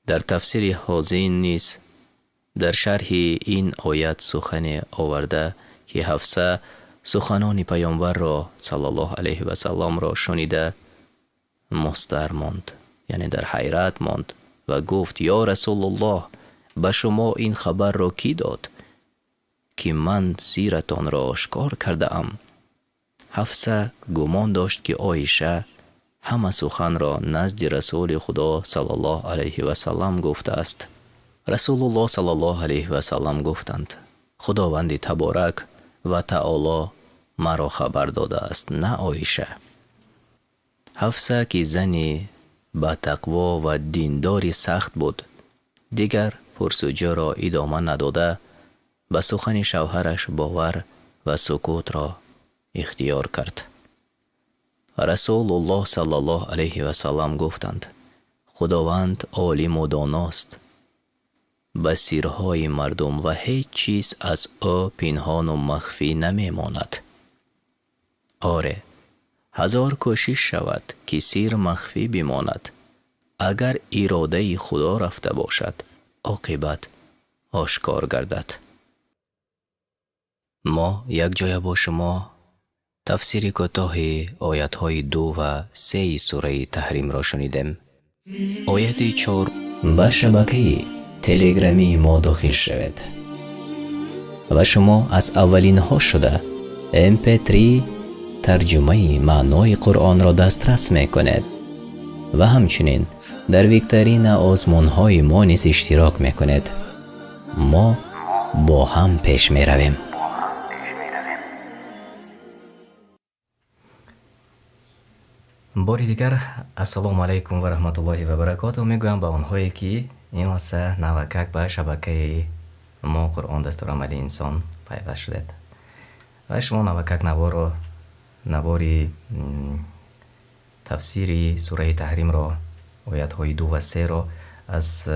Дар тафсири Ҳозин низ дар шарҳи ин оят сухане оварда, ки Ҳафса суханони Паёмбарро саллаллоҳу алайҳи васалламро шунида мустар монд, яъне дар ҳайрат монд ва гуфт: «Ё Расулуллоҳ, ба шумо ин хабарро кӣ дод, ки ман сирратонро ошкор кардаам?» Ҳафса гумон дошт, ки Оиша ҳама суханро назди Расули Худо саллаллоҳу алайҳи васаллам гуфтааст. Расулуллоҳ саллаллоҳу алайҳи васаллам гуфтанд: «Худованди таборак ва таоло маро хабар додааст, на Оиша». Ҳафса, ки зани батақво ва диндори сахт буд, дигар пурсуҷӯро идома надода, ба сухани шавҳараш бовар ва сукутро ихтиёр кард. Расулуллоҳ саллаллоҳу алайҳи васаллам гуфтанд: «Худованд олиму доност ба сирҳои мардум ва ҳеҷ чиз аз ӯ пинҳону махфӣ намемонад. Оре, ҳазор кӯшиш шавад, ки сир махфӣ бимонад, агар иродаи Худо рафта бошад, оқибат ошкор гардад». Мо якҷоя бо шумо тафсири кӯтоҳи оятҳои ду ва сеи сураи Таҳримро шунидем. Ояти чор. Ба шабакаи телеграмии мо дохил шавед ва шумо аз аввалинҳо шуда mp3 тарҷумаи маънои Қуръонро дастрас мекунед ва ҳамчунин Дар викторина озмунҳои мо низ иштирок мекунед. Мо бо ҳам пеш меравем. Бори дигар ассалому алайкум ва раҳматуллоҳи ва баракоту мегӯям ба онҳое, ки ин лаҳза навакак ба шабакаи мо Қуръон дастурамали инсон пайваст шудед. Ва шумо навакак наворо, навори тафсири сураи Таҳримро, оятҳои 2 ва 3-ро аз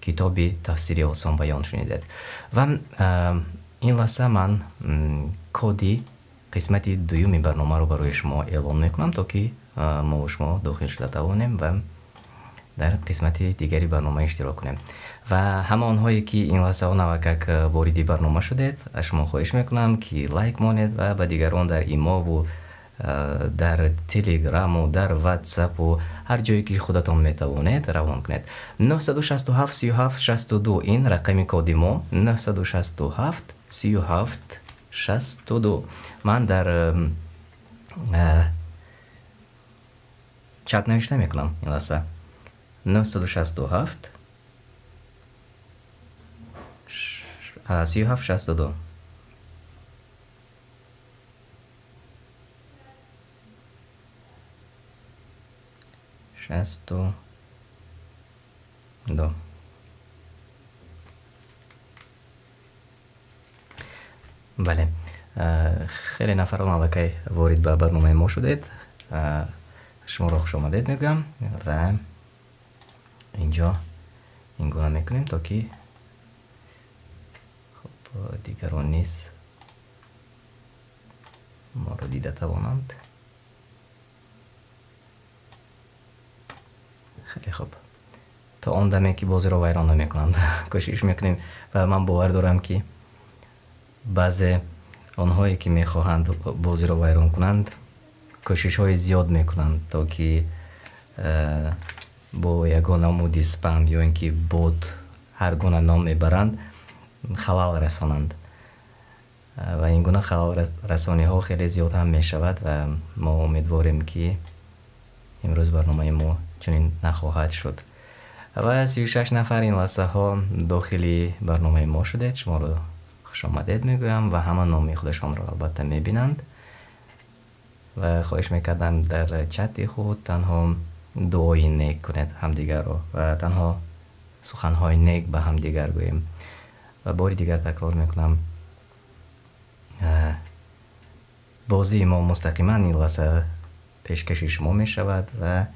китоби тафсири осон баён шунидед. Ва ин лаҳза ман коди қисмати дуюми барномаро барои шумо эълон мекунам, то ки мо ва шумо дохил шуда тавонем ва дар қисмати дигари барнома иштирок кунем. Ва ҳама онҳое, ки ин лаҳзаҳо навакак вориди барнома шудед, аз шумо хоҳиш мекунам, ки лайк монед ва ба дигарон дар имову дар телеграму дар ватсапу ҳар ҷое ки худатон метавонед равон кунед. 967 37 62 ин рақами коди мо, 967 37 62. Ман дар чат навишта мекунам ин лаҳза: 967 37 62. 62. Бале, хеле нафарон аллакай ворид ба барномаи мо шудед. Шуморо хушомадед мегӯям ва инҷо ин гуна мекунем, то ки хуб дигарон низ моро дида тавонанд. Хеле хуб, то он даме ки бозиро вайрон намекунанд, кӯшиш мекунем. Ва ман бовар дорам, ки баъзе онҳое, ки мехоҳанд бозиро вайрон кунанд, кӯшишҳои зиёд мекунанд, то ки бо ягон намуди спам ё ин ки бот, ҳар гуна ном мебаранд, халал расонанд. Ва ин гуна халалрасониҳо хеле зиёд ҳам мешавад ва мо умедворем, ки имрӯз барномаи мо чунин нахоҳад шуд. Ва 36 нафар ин лаҳзаҳо дохили барномаи мо шудед, шуморо хушомадед мегӯям ва ҳама номи худашонро албатта мебинанд. Ва хоҳиш мекардам, дар чати худ танҳо дуои нек кунед ҳамдигарро ва танҳо суханҳои нек ба ҳамдигар гӯем. Ва бори дигар такрор мекунам, бозии мо мустақиман ин лаҳза пешкаши шумо мешавад ва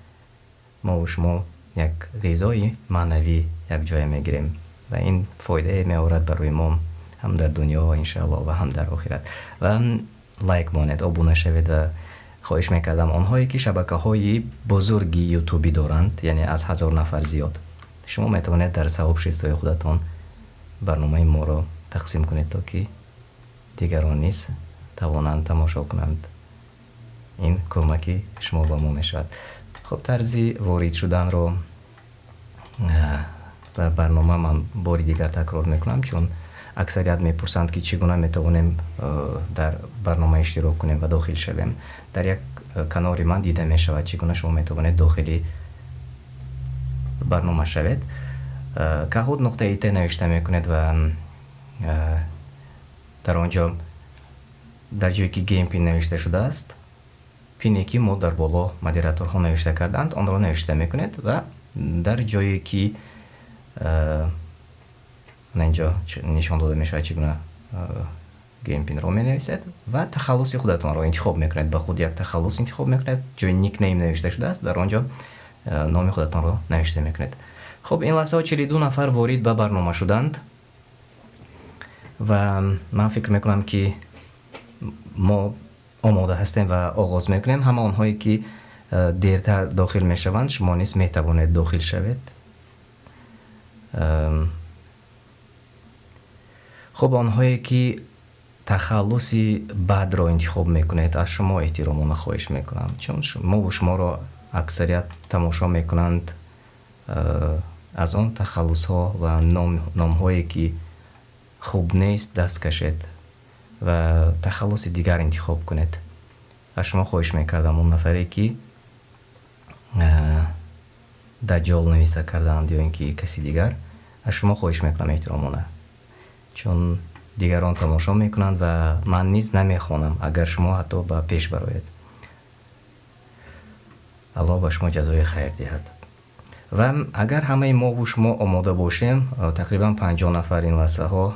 мо шумо як ғизои маънавӣ якҷоя мегирем ва ин фоидае меорад барои мо ҳам дар дунё, иншаалло, ва ҳам дар охират. Ва лайк монед, обуна шавед. Ва хоҳиш мекардам, онҳое ки шабакаҳои бузурги ютубӣ доранд, яъне аз 1000 нафар зиёд, шумо метавонед дар сообществои худатон барномаи моро тақсим кунед, то ки дигарон низ тавонанд тамошо кунанд. Ин кӯмаки шумо ба мо мешавад. Хуб, тарзи ворид шуданро ба барнома ман бори дигар такрор мекунам, чун аксарият мепурсанд, ки чӣ гуна метавонем дар барнома иштирок кунем ва дохил шавем. Дар як канори ман дида мешавад, чӣ гуна шумо метавонед дохили барнома шавед. Kahoot.it навишта мекунед ва дар он ҷо, дар ҷое ки game pin навишта шудааст, пине ки мо дар боло модераторҳо навишта карданд, онро навишта мекунед. Ва дар ҷое ки инҷо нишон дода мешавад, чӣ гуна game pin ро менависед ва тахаллуси худатонро интихоб мекунед. Ба худ як тахаллус интихоб мекунед. Ҷои никнейм навишта шудааст, дар он ҷо номи худатонро навишта мекунед. Хуб, ин лаҳзаҳо 42 нафар ворид ба барнома шуданд ва ман фикр мекунам, ки мо омода ҳастем ва оғоз мекунем. Ҳама онҳое ки дертар дохил мешаванд, шумо низ метавонед дохил шавед. Хуб, онҳое ки тахаллуси бадро интихоб мекунед, аз шумо эҳтиромона хоҳиш мекунам, чун мову шуморо аксарият тамошо мекунанд, аз он тахаллусҳо ва номҳое ки хуб нест даст кашед ва тахаллуси дигар интихоб кунед. Аз шумо хоҳиш мекардам, он нафаре ки Даҷҷол нависта кардаанд ё ин ки каси дигар. Аз шумо хоҳиш мекунам эҳтиромона, чун дигарон тамошо мекунанд ва ман низ намехонам, агар шумо ҳатто ба пеш бароед. Аллоҳ ба шумо ҷазои хайр диҳад. Ва агар ҳамаи мову шумо омода бошем, тақрибан 50 нафар ин лаҳзаҳо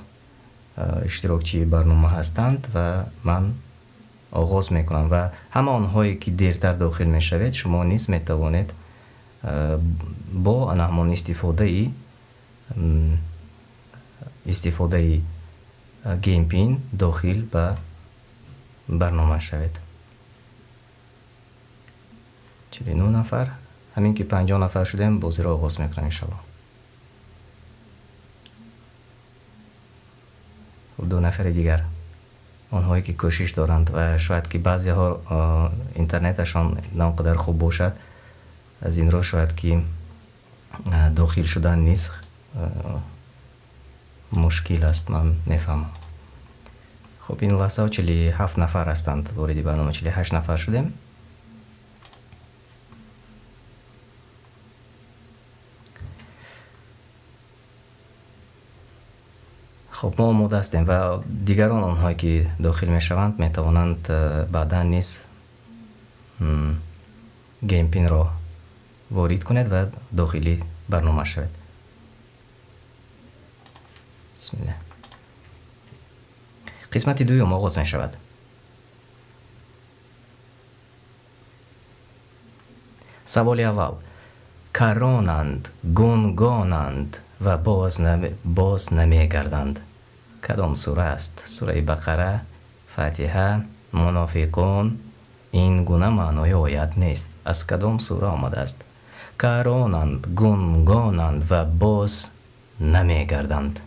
иштирокчии барнома ҳастанд ва ман оғоз мекунам ва ҳама онҳое ки дертар дохил мешавед, шумо низ метавонед бо ана ҳамон истифодаи game pin дохил ба барнома шавед. 49 нафар, ҳамин ки 50 нафар шудем, бозиро оғоз мекунам иншаллоҳ. Ду нафари дигар, онҳое ки кӯшиш доранд ва шояд ки баъзеҳо интернеташон на он қадар хуб бошад, аз ин рӯ шояд ки дохил шудан низ мушкил аст, ман мефаҳмам. Хуб, ин лаҳзаҳо 47 нафар ҳастанд вориди барнома, 48 нафар шудем. Хуб, мо омода ҳастем ва дигарон, онҳое ки дохил мешаванд, метавонанд баъдан низ game pin ро ворид кунед ва дохили барнома шавед. Бисмиллаҳ. Қисмати дуюм оғоз мешавад. Саволи аввал. Каронанд, гунгонанд ва боз намегарданд. Кадом сура аст? Сураи Бақара, Фатиҳа, Мунофиқун. Ин гуна маънои оят нест. Аз кадом сура омадааст? Каронанд, гунгонанд ва боз намегарданд.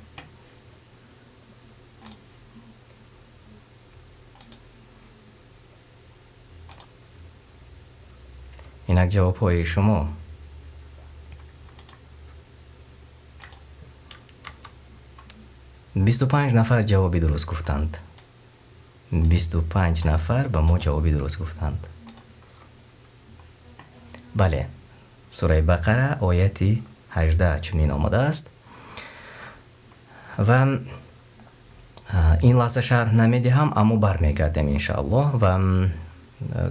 Инак ҷавобҳои шумо. 25 нафар ҷавоби дуруст гуфтанд. 25 нафар ба мо ҷавоби дуруст гуфтанд. Бале, сураи Бақара ояти 18 чунин омадааст ва ин лаҳза шарҳ намедиҳам, аммо бармегардем иншааллоҳ. Ва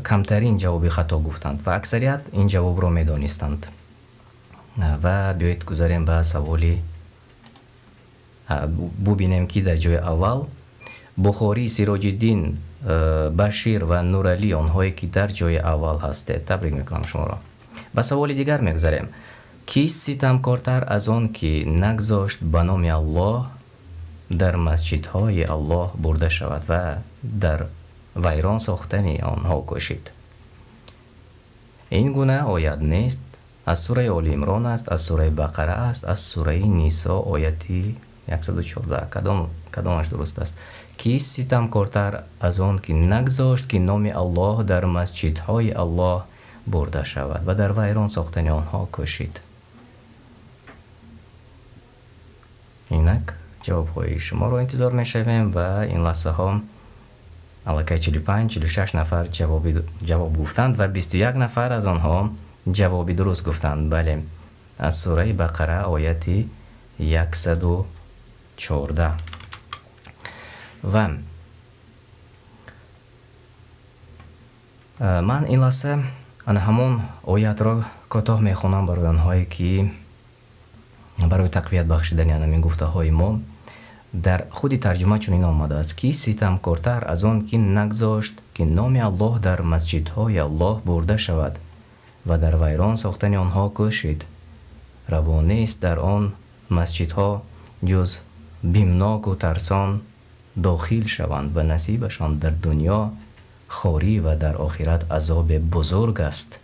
камтарин ҷавоби хато гуфтанд ва аксарият ин ҷавобро медонистанд. Ва биёед гузарем ба саволи, бубинем ки дар ҷои аввал Бухорӣ, Сироҷиддин, Башир ва Нуралӣ, онҳое ки дар ҷои аввал ҳастед, табрик мекунам шуморо. Ба саволи дигар мегузарем. Кист ситамкортар аз он ки нагзошт ба номи Аллоҳ дар масҷидҳои Аллоҳ бурда шавад ва дар вайрон сохтани онҳо кӯшид? Ин гуна оят нест. Аз сураи Оли Имрон аст, аз сураи Бақара аст, аз сураи Нисо ояти 114. Кадомаш дуруст аст? Кист ситамкортар аз он ки нагзошт ки номи Аллоҳ дар масҷидҳои Аллоҳ бурда шавад ва дар вайрон сохтани онҳо кӯшид? Инак ҷавобҳои шуморо интизор мешавем ва ин лаҳзаҳо аллакай 45, 46 нафар ҷавоб гуфтанд ва 21 нафар аз онҳо ҷавоби дуруст гуфтанд. Бале, аз сураи Бақара ояти 114. Ва ман ин лаҳза ана ҳамон оятро кӯтоҳ мехонам барои онҳое ки барои тақвият бахшидани анамин гуфтаҳои мо. Дар худи тарҷума чунин омадааст: ки ситамкортар аз он ки нагзошт ки номи Аллоҳ дар масҷидҳои Аллоҳ бурда шавад ва дар вайрон сохтани онҳо кӯшид? Раво нест дар он масҷидҳо ҷуз бимноку тарсон дохил шаванд ва насибашон дар дунё хорӣ ва дар охират азоби бузург аст.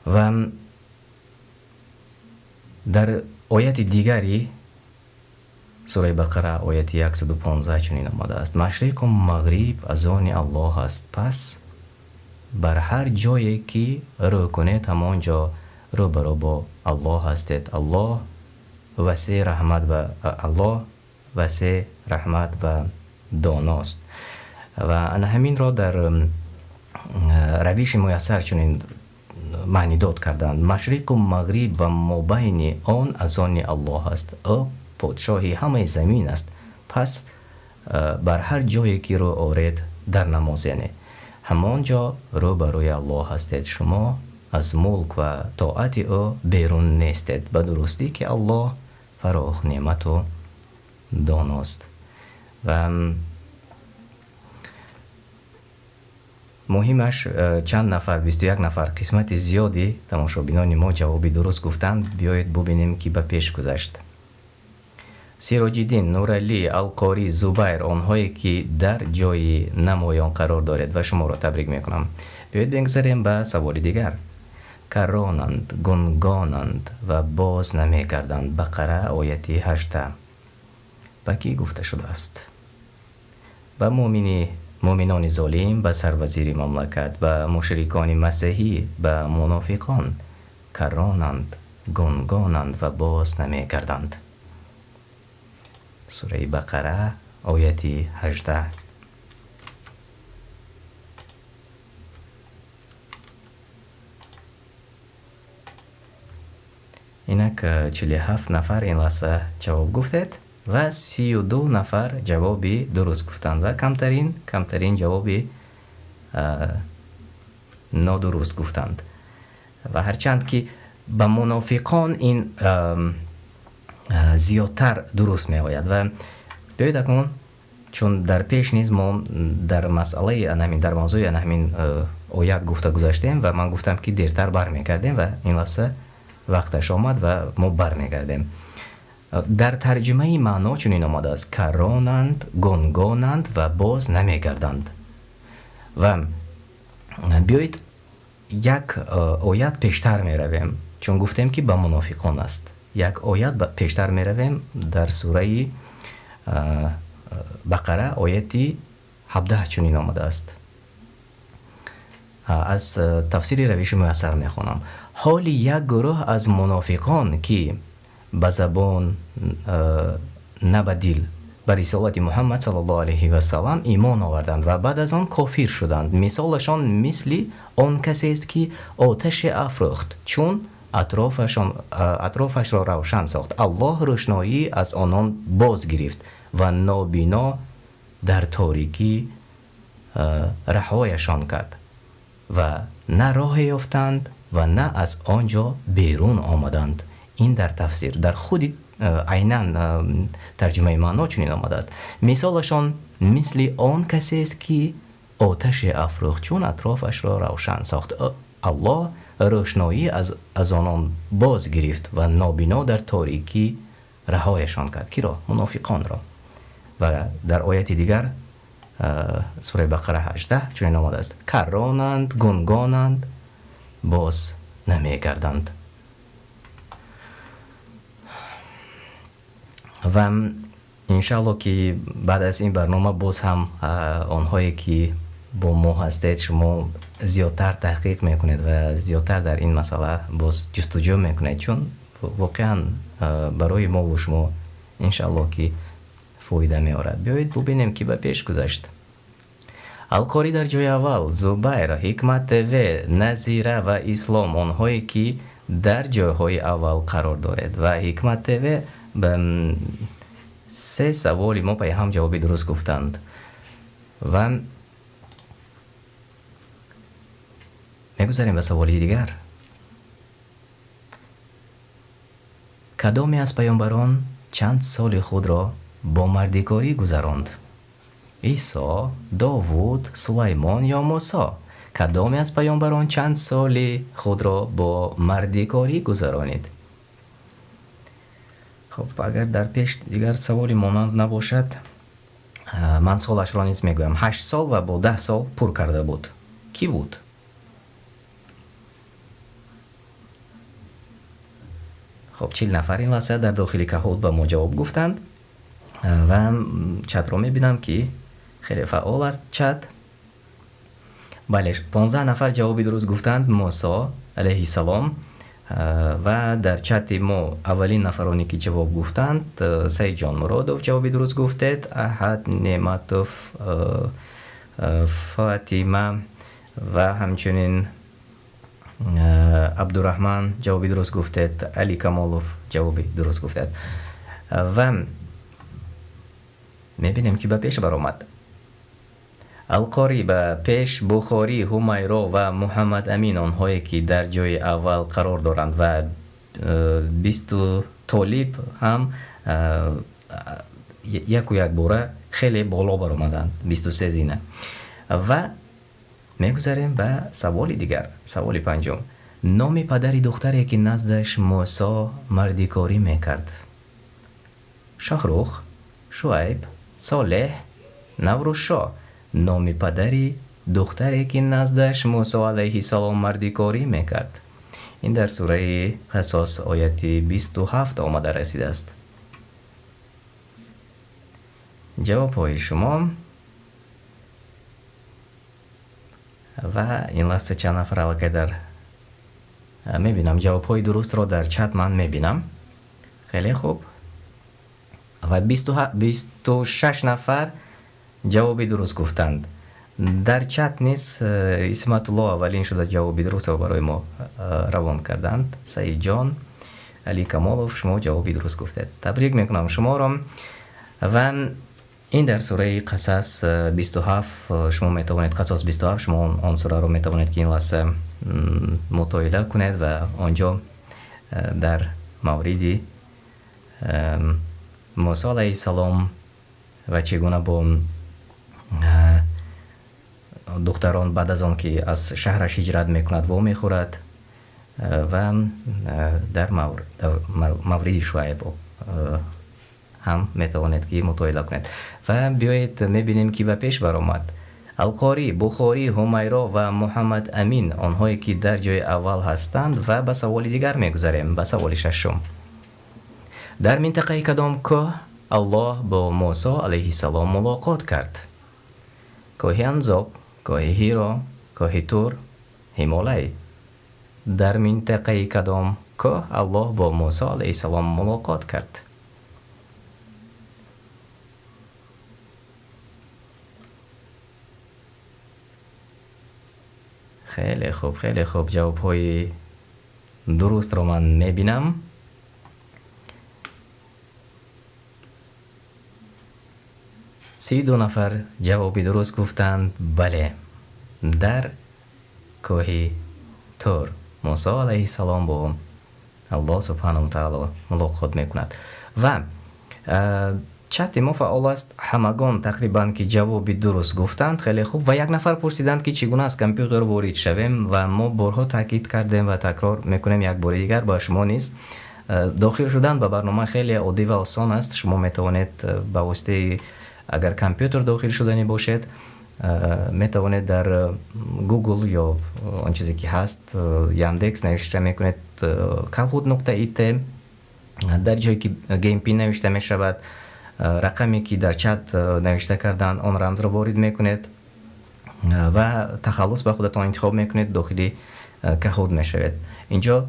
Ва дар ояти дигари сураи Бақара ояти 115 чунин омадааст: машриқу мағриб аз они Аллоҳ аст, пас бар ҳар ҷое ки рӯ кунед, ҳамон ҷо рӯбарӯ бо Аллоҳ ҳастед. Аллоҳ васеъ раҳмат ва Аллоҳ васеъ раҳмат ва доност. Ва ана ҳаминро дар равиши муяссар чунин Маънидод карданд: машриқу мағриб ва мобайни он аз они Аллоҳ аст, ӯ подшоҳи ҳамаи замин аст. Пас бар ҳар ҷое ки рӯ оред дар намоз, яъне ҳамон ҷо рӯ ба рӯи Аллоҳ ҳастед, шумо аз мулк ва тоати ӯ берун нестед. Ба дурустӣ ки Аллоҳ фароғнеъмату доност. Ва муҳимаш, чанд нафар, 21 нафар, қисмати зиёди тамошобинони мо ҷавоби дуруст гуфтанд. Биёед бубинем, ки ба пеш гузашт. Сироҷиддин, Нуралӣ, Алқорӣ, Зубайр, онҳое ки дар ҷои намоён қарор доред, ва шуморо табрик мекунам. Биёед бигзарем ба саволи дигар. Карронанд, гунгонанд ва боз намегарданд. Бақара, ояти 18. Ба кӣ гуфта шудааст? Ба муъмини муъминони золим, ба сарвазири мамлакат, ба мушрикони масеҳӣ, ба мунофиқон. Карронанд, гунгонанд ва боз намегарданд. Сураи Бақара, ояти 18. Инак, 47 нафар ин лаҳза ҷавоб гуфтед ва 32 нафар ҷавоби дуруст гуфтанд ва камтарин ҷавоби нодуруст гуфтанд. Ва ҳарчанд ки ба мунофиқон ин зиёдтар дуруст меояд. Ва биёед акнун, чун дар пеш низ мо дар масъалаи анамин, дар мавзӯи анамин оят гуфта гузаштем ва ман гуфтам, ки дертар бармегардем, ва ин лаҳза вақташ омад ва мо бармегардем. Дар тарҷумаи маъно чунин омадааст: карронанд, гунгонанд ва боз намегарданд. Ва биёед як оят пештар меравем, чун гуфтем, ки ба мунофиқон аст. Як оят пештар меравем, дар сураи Бақара, ояти 17 чунин омадааст. Аз тафсири Равиши Муяссар мехонам: ҳоли як гурӯҳ аз мунофиқон, ки ба забон, на ба дил, ба рисолати Муҳаммад саллаллоҳу алайҳи васалам имон оварданд ва баъд аз он кофир шуданд, мисолашон мисли он касест, ки оташе афрӯхт, чун атрофашро равшан сохт, Аллоҳ рӯшноӣ аз онон боз гирифт ва нобино дар торикӣ раҳояшон кард ва на роҳе ёфтанд ва на аз он ҷо берун омаданд. Ин дар тафсир, дар худи айнан тарҷумаи маъно чунин омадааст: мисолашон мисли он касест, ки оташе афрӯхт, чун атрофашро равшан сохт, Аллоҳ рӯшноӣ аз онон боз гирифт ва нобино дар торикӣ раҳояшон кард. Киро? Мунофиқонро. Ва дар ояти дигар, сураи Бақара 18, чунин омадааст: карронанд, гунгонанд, боз намегарданд. Ва иншаалло, ки баъд аз ин барнома боз ҳам онҳое ки бо мо ҳастед, шумо зиёдтар таҳқиқ мекунед ва зиёдтар дар ин масъала боз ҷустуҷӯ мекунед, чун воқеан барои мову шумо иншаалло ки фоида меорад. Биёед бубинем, ки ба пеш гузашт. Алқорӣ дар ҷои аввал, Зубайр, Ҳикмат ТВ, Назира ва Ислом, онҳое ки дар ҷойҳои аввал қарор доред. Ва Ҳикмат ТВ ба се саволи мо пайҳам ҷавоби дуруст гуфтанд. Ва мегузарем ба саволи дигар. Кадоме аз паёмбарон чанд соли худро бо мардикорӣ гузаронд? Исо, Довуд, Сулаймон ё Мусо? Кадоме аз паёмбарон чанд соли худро бо мардикорӣ гузаронид? Хуб, агар дар пеш дигар саволи монанд набошад, ман солашро низ мегӯям: 8 сол ва бо 10 сол пур карда буд. Кӣ буд? Хуб, 40 нафар ин лаҳза дар дохили Каҳут ба мо ҷавоб гуфтанд ва чатро мебинам, ки хеле фаъол аст чат. Бале, 15 нафар ҷавоби дуруст гуфтанд: Мусо алайҳиссалом. Ва дар чати мо аввалин нафароне ки ҷавоб гуфтанд: Саидҷон Муродов, ҷавоби дуруст гуфтед, Аҳад Неъматов, Фатима ва ҳамчунин Абдураҳман ҷавоби дуруст гуфтед, Али Камолов ҷавоби дуруст гуфтед. Ва мебинем, ки ба пеш баромад. Алқорӣ ба пеш, Бухорӣ, Ҳумайро ва Муҳаммад Амин, онҳое ки дар ҷои аввал қарор доранд, ва 20 толиб ҳам яку якбора хеле боло баромаданд, 23 зина. Ва мегузарем ба саволи дигар, саволи панҷум. Номи падари духтаре, ки наздаш Мусо мардикорӣ мекард? Шоҳрух, Шуайб, Солеҳ, Наврӯзшоҳ. Номи падари духтаре, ки наздаш Мусо алайҳиссалом мардикорӣ мекард. Ин дар сураи Қасос ояти 27 омада расидааст. Ҷавобҳои шумо, ва ин лаҳза чанд нафар аллакай дар мебинам, ҷавобҳои дурустро дар чат ман мебинам. Хеле хуб, ва 26 нафар ҷавоби дуруст гуфтанд. Дар чат низ Исматулло аввалин шуда ҷавоби дурустро барои мо равон карданд. Саидҷон, Али Камолов, шумо ҷавоби дуруст гуфтед, табрик мекунам шуморо. Ва ин дар сураи Қасас 27, шумо метавонед, Қасос 27, шумо он сураро метавонед ки ин лаҳза мутоила кунед, ва он ҷо дар мавриди Мусо алайҳиссалом ва чӣ гуна бо духтарон баъд аз он ки аз шаҳраш ҳиҷрат мекунад вомехӯрад, ва дар мавриди Шуайб ҳам метавонед ки мутоила кунед. Ва биёед мебинем, ки ба пеш баромад. Алқорӣ, Бухорӣ, Ҳумайро ва Муҳаммад Амин, онҳое ки дар ҷои аввал ҳастанд. Ва ба саволи дигар мегузарем, ба саволи шашум. Дар минтақаи кадом кӯҳ Аллоҳ бо Мусо алайҳиссалом мулоқот кард? Кӯҳи Анзоб, кӯҳи Ҳиро, кӯҳи Тур, Ҳимолай. Дар минтақаи кадом кӯҳ Аллоҳ бо Мусо алайҳиссалом мулоқот кард? Хеле хуб, хеле хуб, ҷавобҳои дурустро ман мебинам. 32 нафар ҷавоби дуруст гуфтанд. Бале, дар кӯҳи Тур Мусо алайҳиссалом бо Аллоҳ субҳанаҳу таало мулоқот мекунад. Ва чати мо фаъол аст, ҳамагон тақрибан ки ҷавоби дуруст гуфтанд. Хеле хуб. Ва як нафар пурсиданд, ки чӣ гуна аз компютер ворид шавем, ва мо борҳо таъкид кардем ва такрор мекунем як бори дигар ба шумо низ: дохил шудан ба барнома хеле оддӣ ва осон аст. Шумо метавонед ба воситаи, агар компютер дохил шуданӣ бошед, метавонед дар Google ё он чизе ки ҳаст, Яндекс, навишта мекунед kahoot.it. Дар ҷое ки game pin навишта мешавад, рақаме ки дар чат навишта карданд, он рамзро ворид мекунед ва тахаллус ба худатон интихоб мекунед, дохили Kahoot мешавед. Инҷо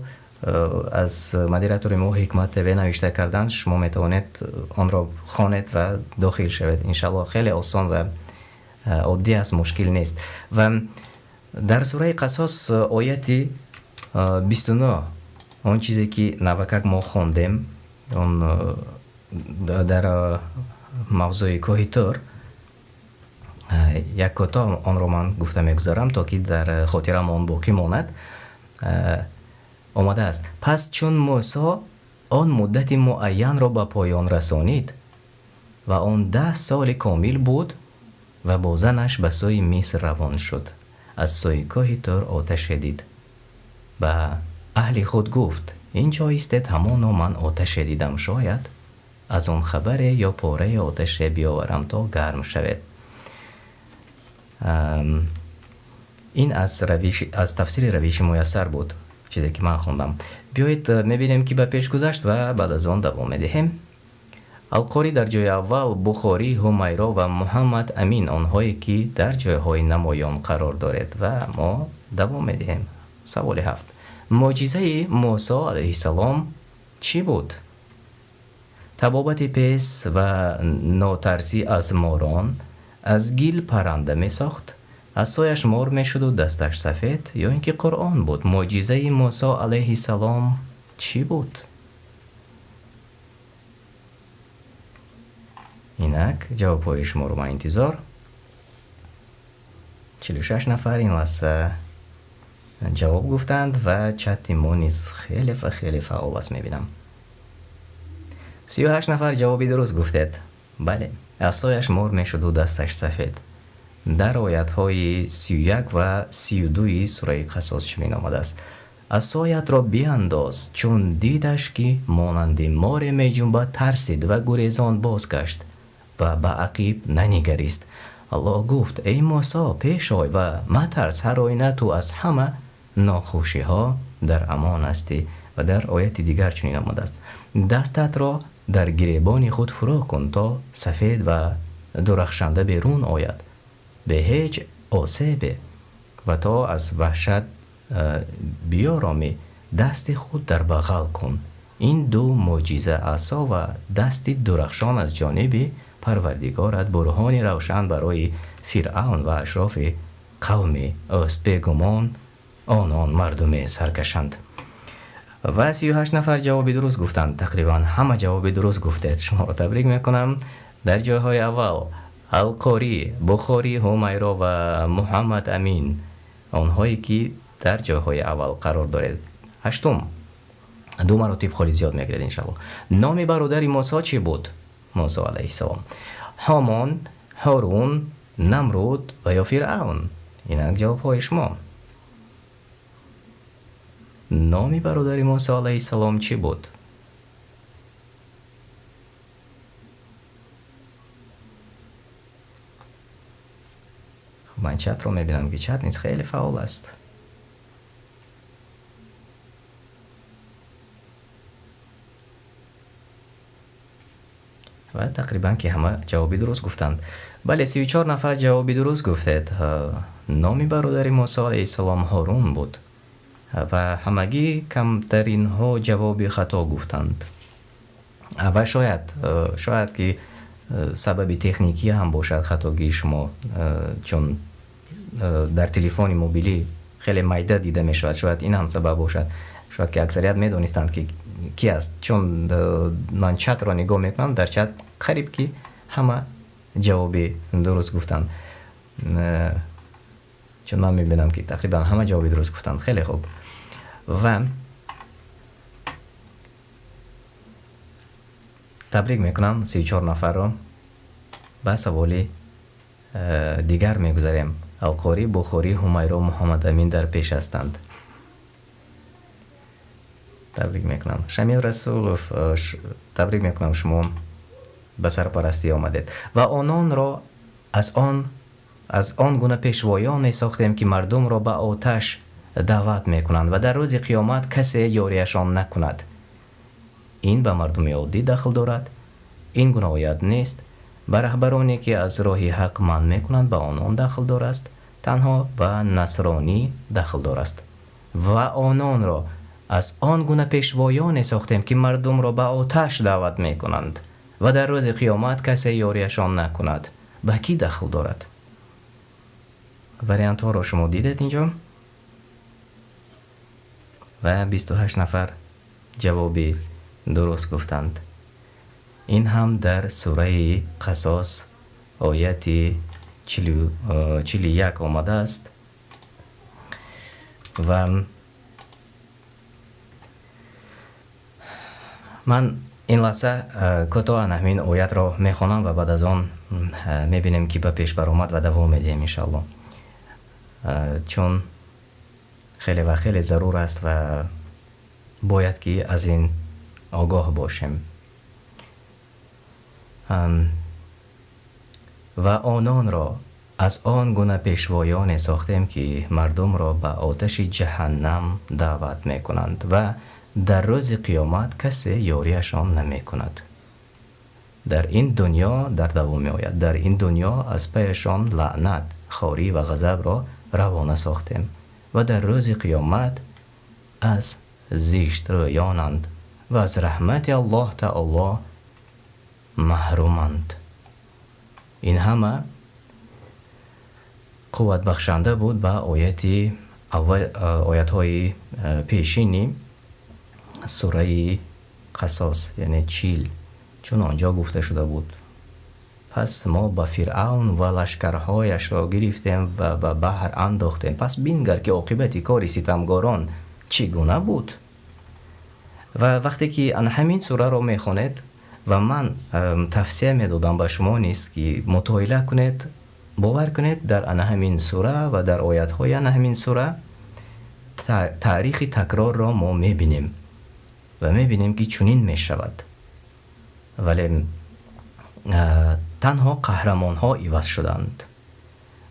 аз модератори мо Ҳикмат ТВ навишта карданд, шумо метавонед онро хонед ва дохил шавед. Иншаллоҳ, хеле осон ва оддӣ аст, мушкил нест. Ва дар сураи Қасос ояти 29, он чизе ки навакак мо хондем, он дар мавзӯи кӯҳи Тур, як кӯтоҳ онро ман гуфта мегузарам, то ки дар хотирам он боқӣ монад. Омадааст: «Пас чун Мусо он муддати муайянро ба поён расонид, ва он 10 соли комил буд, ва бо занаш ба сӯи Миср равон шуд, аз сӯи кӯҳи Тур оташе дид. Ба аҳли худ гуфт: ин ҷо истед, ҳамоно ман оташе дидам, шояд аз он хабаре ё пораи оташе биёварам, то гарм шавед». Ин аз тафсири равиши муяссар буд, чизе ки ман хондам. Биёед мебинем, ки ба пеш гузашт, ва баъд аз он давом медиҳем. Алқорӣ дар ҷои аввал, Бухорӣ, Ҳумайро ва Муҳаммад Амин, онҳое ки дар ҷойҳои намоён қарор доред. Ва мо давом медиҳем. Саволи ҳафт. Мӯъҷизаи Мусо алайҳиссалом чӣ буд? Табобати пес ва нотарсӣ аз морон, аз гил парранда месохт. Асояш мор мешуду дасташ сафед, ё ин ки Қуръон буд? Мӯъҷизаи Мусо алайҳиссалом чӣ буд? Инак ҷавобҳои шуморо ман интизор. 46 нафар ин лаҳза ҷавоб гуфтанд ва чати мо низ хеле ва хеле фаъол аст, мебинам. 38 нафар ҷавоби дуруст гуфтед. Бале, асояш мор мешуду дасташ сафед. Дар оятҳои 31 ва 32 сураи Қасос чунин омадааст: асоятро биандоз, чун дидаш ки монанди море меҷунбад, тарсид ва гурезон бозгашт ва ба ақиб нанигарист. Аллоҳ гуфт: эй Мусо, пеш ой ва матарс, ҳар оина ту аз ҳама нохушиҳо дар амон ҳастӣ. Ва дар ояти дигар чунин омадааст: дастатро дар гиребони худ фурӯ кун, то сафед ва дурахшанда берун ояд, бе ҳеҷ осебе, ва то аз ваҳшат биёромӣ, дасти худ дар бағал кун. Ин ду мӯъҷиза, асо ва дасти дурахшон, аз ҷониби Парвардигорат бурҳони равшан барои Фиръавн ва ашрофи қавми ӯст. Бегумон онон мардуме саркашанд. Ва 38 нафар ҷавоби дуруст гуфтанд. Тақрибан ҳама ҷавоби дуруст гуфтед. Шуморо табрик мекунам. Дар ҷойҳои аввал Алқорӣ, Бухорӣ, Ҳумайро ва Муҳаммад Амин, онҳое ки дар ҷойҳои аввал қарор доред. Ҳаштум, ду маротиб холи зиёд мегиред иншаллоҳ. Номи бародари Мусо чӣ буд? Мусо алайҳиссалом. Ҳомон, Ҳорун, Намруд ва ё Фиръавн? Инак ҷавобҳои шумо. Номи бародари Мусо алайҳиссалом чӣ буд? Ман чатро мебинам, ки чат низ хеле фаъол аст. Ва тақрибан ки ҳама ҷавоби дуруст гуфтанд. Бале, 34 нафар ҷавоби дуруст гуфтед. Номи бародари Мусо алайҳиссалом Ҳорун буд ва ҳамагӣ камтаринҳо ҷавоби хато гуфтанд. Ва шояд ки сабаби техникӣ ҳам бошад хатогии шумо, чун дар телефони мобилӣ хеле майда дида мешавад, шояд ин ҳам сабаб бошад. Шояд ки аксарият медонистанд ки ки аст, чун ман чатро нигоҳ мекунам, дар чат қариб ки ҳама ҷавоби дуруст гуфтанд. Чун ман мебинам ки тақрибан ҳама ҷавоби дуруст гуфтанд. Хеле хуб. Ва табрик мекунам 34 нафарро. Ба саволи дигар мегузарем. Алқорӣ, Бухорӣ, Ҳумайро, Муҳаммад Амин дар пеш ҳастанд. Табрик мекунам. Шамил Расулов, табрик мекунам, шумо ба сарпарастӣ омадед. Ва ононро аз он гуна пешвоёне сохтем, ки мардумро ба оташ даъват мекунанд ва дар рӯзи қиёмат касе ёрияшон накунад. Ин ба мардуми оддӣ дахл дорад? Ин гуна оят нест. Ба раҳбароне ки аз роҳи ҳақ манъ мекунанд, ба онон дахл дораст? Танҳо ба насронӣ дахл дораст. Ва ононро аз он гуна пешвоёне сохтем, ки мардумро ба оташ даъват мекунанд ва дар рӯзи қиёмат касе ёрияшон накунад. Ба кӣ дахл дорад? Вариантҳоро шумо дидед инҷо ва 28 нафар ҷавоби дуруст гуфтанд. Ин ҳам дар сураи Қасос ояти 41 омадааст. Ва ман ин лаҳза кӯтоҳан ҳамин оятро мехонам ва баъд аз он мебинем, ки ба пеш баромад ва давом медиҳем иншаалло, чун хеле ва хеле зарур аст ва бояд ки аз ин огоҳ бошем. Ва ононро аз он гуна пешвоёне сохтем, ки мардумро ба оташи ҷаҳаннам даъват мекунанд ва дар рӯзи қиёмат касе ёрияшон намекунад. Дар ин дунё, дар давоми оят, дар ин дунё аз паяшон лаънат, хорӣ ва ғазабро равона сохтем ва дар рӯзи қиёмат аз зиштрӯёнанд ва аз раҳмати Аллоҳ таоло маҳруманд. Ин ҳама қувватбахшанда буд ба ояти аввал, оятҳои пешини сураи Қасос, яъне 40, чун онҷо гуфта шуда буд: пас мо ба Фиръавн ва лашкарҳояшро гирифтем ва ба баҳр андохтем, пас бингар, ки оқибати кори ситамгорон чӣ гуна буд. Ва вақте ки ана ҳамин сураро мехонед, ва ман тавсия медодам ба шумо низ, ки мутоила кунед, бовар кунед, дар ана ҳамин сура ва дар оятҳои ана ҳамин сура таърихи такрорро мо мебинем ва мебинем, ки чунин мешавад, вале танҳо қаҳрамонҳо иваз шуданд.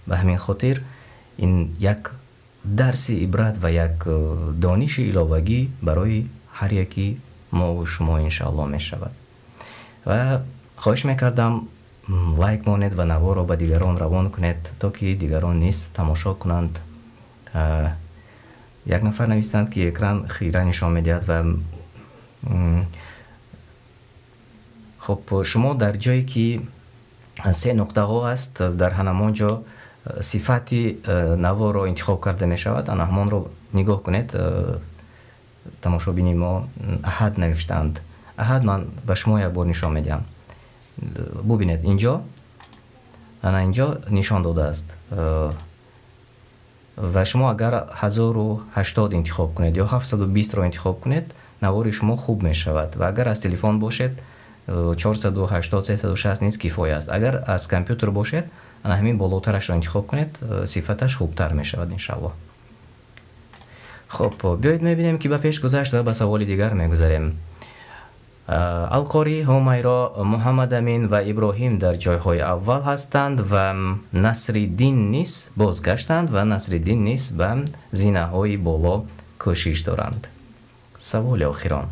Ба ҳамин хотир ин як дарси ибрат ва як дониши иловагӣ барои ҳар яки мову шумо, иншаалло, мешавад. Ва хоҳиш мекардам, лайк монед ва наворро ба дигарон равон кунед, то ки дигарон низ тамошо кунанд. Як нафар нависанд, ки экран хира нишон медиҳад. Ва хуб, шумо дар ҷое ки се нуқтаҳо аст, дар ҳамон ҷо сифати наворро интихоб карда мешавад, ана ҳамонро нигоҳ кунед. Тамошобини мо Аҳад навиштаанд. Аҳад, ман ба шумо як бор нишон медиҳам, бубинед, инҷо, ана инҷо нишон додааст. Ва шумо агар 1080 интихоб кунед ё 720-ро интихоб кунед, навори шумо хуб мешавад. Ва агар аз телефон бошед, 480 360 низ кифоя аст. Агар аз компютер бошед, ана ҳамин болотарашро интихоб кунед, сифаташ хубтар мешавад, иншааллоҳ. Хуб, биёед мебинем, ки ба пеш гузашт, ва ба саволи дигар мегузарем. Алқорӣ, Ҳумайро, Муҳаммадамин ва Иброҳим дар ҷойҳои аввал ҳастанд ва Насриддин низ бозгаштанд ва Насриддин низ ба зинаҳои боло кӯшиш доранд. Саволи охирон: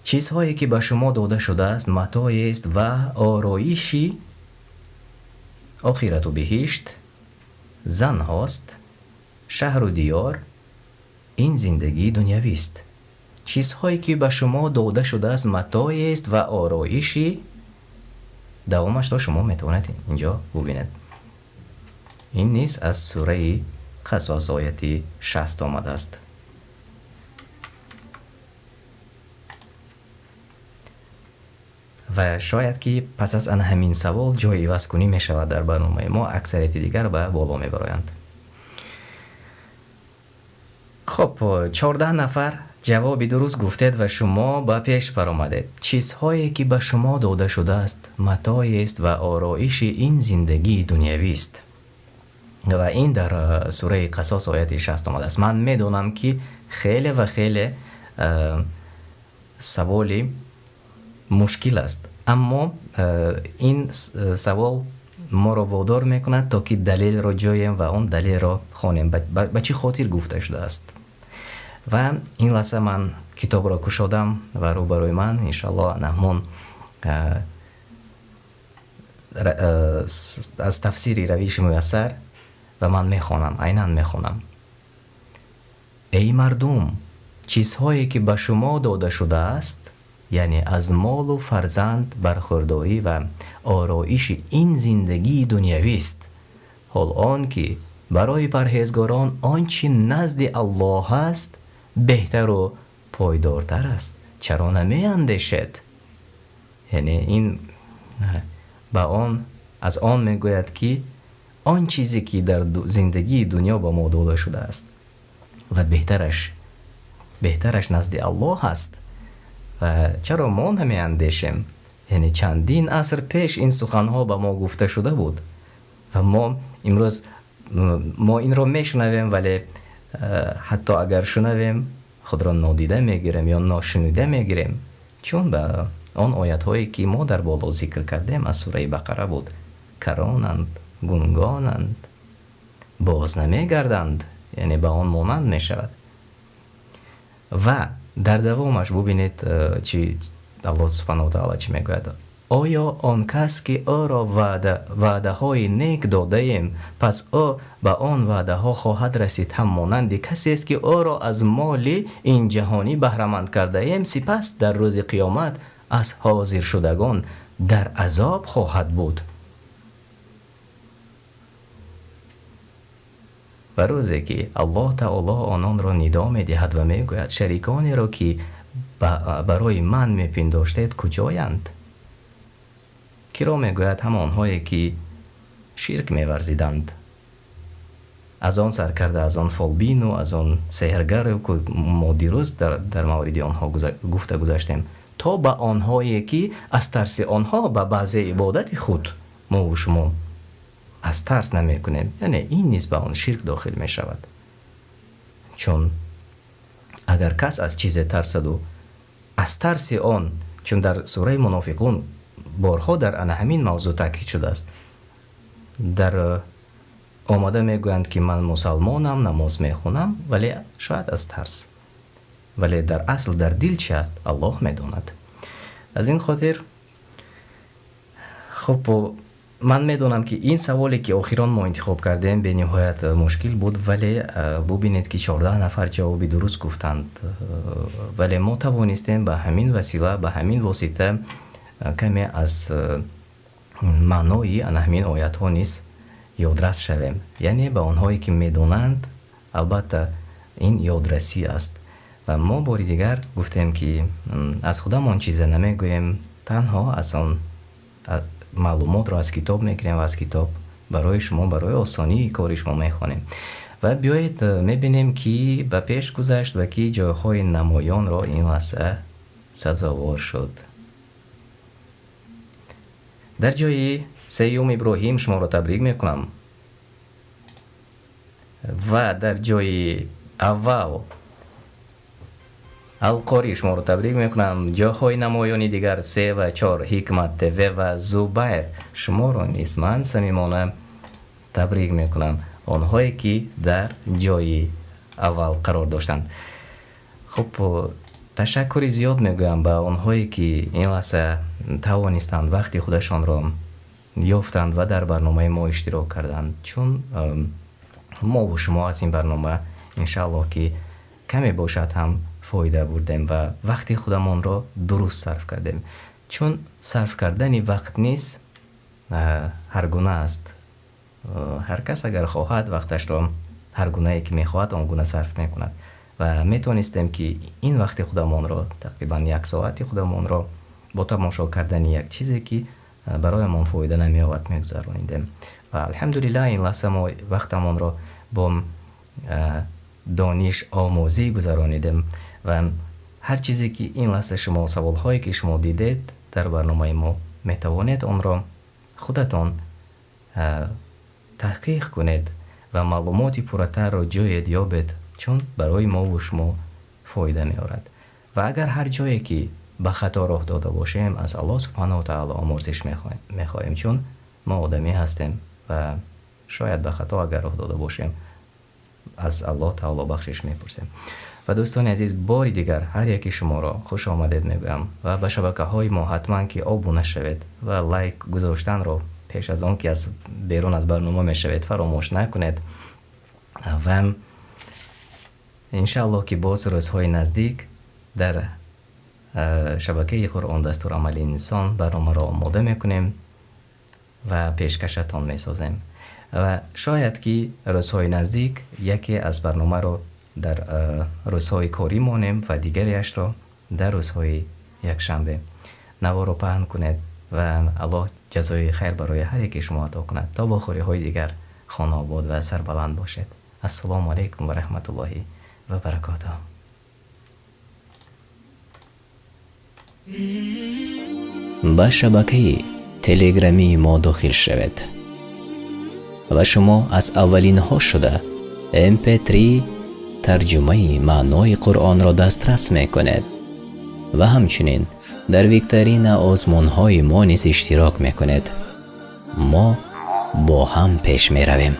чизҳое ки ба шумо дода шудааст, матоест ва ороиши охирату биҳишт, занҳост, шаҳру диёр, ин зиндагии дунявист. Чизҳое ки ба шумо дода шудааст, матоест ва ороиши, давомашро шумо метавонед инҷо бубинед. Ин низ аз сураи Қасос, ояти 60 омадааст. Ва шояд ки пас аз ана ҳамин савол ҷои ивазкунӣ мешавад дар барномаи мо, аксарияти дигар ба боло мебароянд. Хуб, 14 нафар ҷавоби дуруст гуфтед ва шумо ба пеш баромадед. Чизҳое ки ба шумо дода шудааст, матоест ва ороиши ин зиндагии дунявист. Ва ин дар сураи Қасос, ояти 60 омадааст. Ман медонам, ки хеле ва хеле саволи мушкил аст, аммо ин савол моро водор мекунад, то ки далелро ҷӯем ва он далелро хонем, ба чӣ хотир гуфта шудааст. Ва ин лаҳза ман китобро кушодам ва рӯбарӯи ман, иншаллоҳ, ҳамон аз тафсири Равиши Муяссар, ва ман мехонам, айнан мехонам: эй мардум, чизҳое ки ба шумо дода шудааст, яъне аз молу фарзанд, бархӯрдорӣ ва ороиши ин зиндагии дунявист, ҳол он ки барои парҳезгорон он чи назди Аллоҳ аст, беҳтару пойдортар аст, чаро намеандешед? Яъне ин ба он аз он мегӯяд, ки он чизе ки дар зиндагии дунё ба мо дода шудааст ва беҳтараш назди Аллоҳ аст, ва чаро мо намеандешем? Яъне чандин аср пеш ин суханҳо ба мо гуфта шуда буд ва мо имрӯз мо инро мешунавем, вале ҳатто агар шунавем, худро нодида мегирем ё ношунида мегирем, чун ба он оятҳое ки мо дар боло зикр кардем, аз сураи Бақара буд, каронанд, гунгонанд, боз намегарданд, яъне ба он монанд мешавад. Ва дар давомаш бубинед, чи Аллоҳ субҳанаҳу таала чӣ мегӯяд: оё он кас ки ӯро ваъдаҳои нек додаем, пас ӯ ба он ваъдаҳо хоҳад расид, ҳам монанди касест, ки ӯро аз моли ин ҷаҳонӣ баҳраманд кардаем, сипас дар рӯзи қиёмат аз ҳозиршудагон дар азоб хоҳад буд? Ва рӯзе ки Аллоҳ таоло ононро нидо медиҳад ва мегӯяд: шариконеро ки барои ман мепиндоштед куҷоянд? Киро мегӯяд? Ҳамонҳое ки ширк меварзиданд, аз он саркарда, аз он фолбину аз он сеҳргаре ки мо дирӯз дар мавриди онҳо гуфта гузаштем, то ба онҳое ки аз тарси онҳо ба баъзе ибодати худ мову шумо аз тарс намекунем. Яъне ин низ ба он ширк дохил мешавад, чун агар кас аз чизе тарсаду аз тарси он, чун дар сураи Мунофиқун борҳо дар ана ҳамин мавзӯъ таъкид шудааст, дар омада мегӯянд ки ман мусалмонам, намоз мехонам, вале шояд аз тарс, вале дар асл дар дил чи аст, Аллоҳ медонад. Аз ин хотир, хуб, ман медонам ки ин саволе ки охирон мо интихоб кардем, бениҳоят мушкил буд, вале бубинед ки 14 нафар ҷавоби дуруст гуфтанд. Вале мо тавонистем ба ҳамин васила, ба ҳамин восита каме аз маънои ана ҳамин оятҳо низ ёдрас шавем. Яъне ба онҳое ки медонанд, албатта, ин ёдрасӣ аст. Ва мо бори дигар гуфтем ки аз худамон чизе намегӯем, танҳо аз он маълумотро аз китоб мегирем ва аз китоб барои шумо, барои осонии кори шумо мехонем. Ва биёед мебинем, ки ба пеш гузашт ва ки ҷойҳои намоёнро ин лаҳза сазовор шуд. Дар ҷои сеюм Иброҳим, шуморо табрик мекунам, ва дар ҷои аввал Алқорӣ, шуморо табрик мекунам. Ҷойҳои намоёни дигар се ва чор, Ҳикмат ТВ ва Зубайр, шуморо низ ман самимона табрик мекунам, онҳое ки дар ҷои аввал қарор доштанд. Хуб, ташаккури зиёд мегӯям ба онҳое ки ин лаҳза тавонистанд, вақти худашонро ёфтанд ва дар барномаи мо иштирок карданд, чун мову шумо аз ин барнома, иншааллоҳ, ки каме бошад ҳам фоида бурдем ва вақти худамонро дуруст сарф кардем, чун сарф кардани вақт низ ҳар гуна аст. Ҳар кас агар хоҳад, вақташро ҳар гунае ки мехоҳад, он гуна сарф мекунад. Ва метавонистем ки ин вақти худамонро, тақрибан як соати худамонро, бо тамошо кардани як чизе ки бароямон фоида намеовард, мегузаронидем. Ва алҳамдулиллаҳ, ин лаҳза мо вақтамонро бо дониш омӯзӣ гузаронидем. Ва ҳар чизе ки ин лаҳза шумо, саволҳое ки шумо дидед дар барномаи мо, метавонед онро худатон таҳқиқ кунед ва маълумоти пурратарро ҷӯед, ёбед, чун барои мову шумо фоида меорад. Ва агар ҳар ҷое ки ба хато роҳ дода бошем, аз Аллоҳ субҳанаҳу таоло омӯрзиш мехоҳем, чун мо одамӣ ҳастем ва шояд ба хато агар роҳ дода бошем, аз Аллоҳ таоло бахшиш мепурсем. Ва дӯстони азиз, бори дигар ҳар яки шуморо хуш омадед мегӯям ва ба шабакаҳои мо ҳатман ки обуна шавед ва лайк гузоштанро пеш аз он ки аз берун аз барнома мешавед, фаромӯш накунед. Ва иншааллоҳ ки боз рӯзҳои наздик дар шабакаи Қуръон дастурамали инсон барномаро омода мекунем ва пешкашатон месозем. Ва шояд ки рӯзҳои наздик яке аз барномаро дар рӯзҳои корӣ монем ва дигареашро дар рӯзҳои якшанбе. Наворо паҳн кунед ва Аллоҳ ҷазои хайр барои ҳар яке шумо ато кунад. То вохӯриҳои дигар хонаобод ва сарбаланд бошед. Ассалому алайкум ва раҳматуллоҳи ва баракотуҳ. Ба шабакаи телеграмии мо дохил шавед ва шумо аз аввалинҳо шуда mp3 тарҷумаи маънои Қуръонро дастрас мекунед ва ҳамчунин дар викторина озмунҳои мо низ иштирок мекунед. Мо бо ҳам пеш меравем.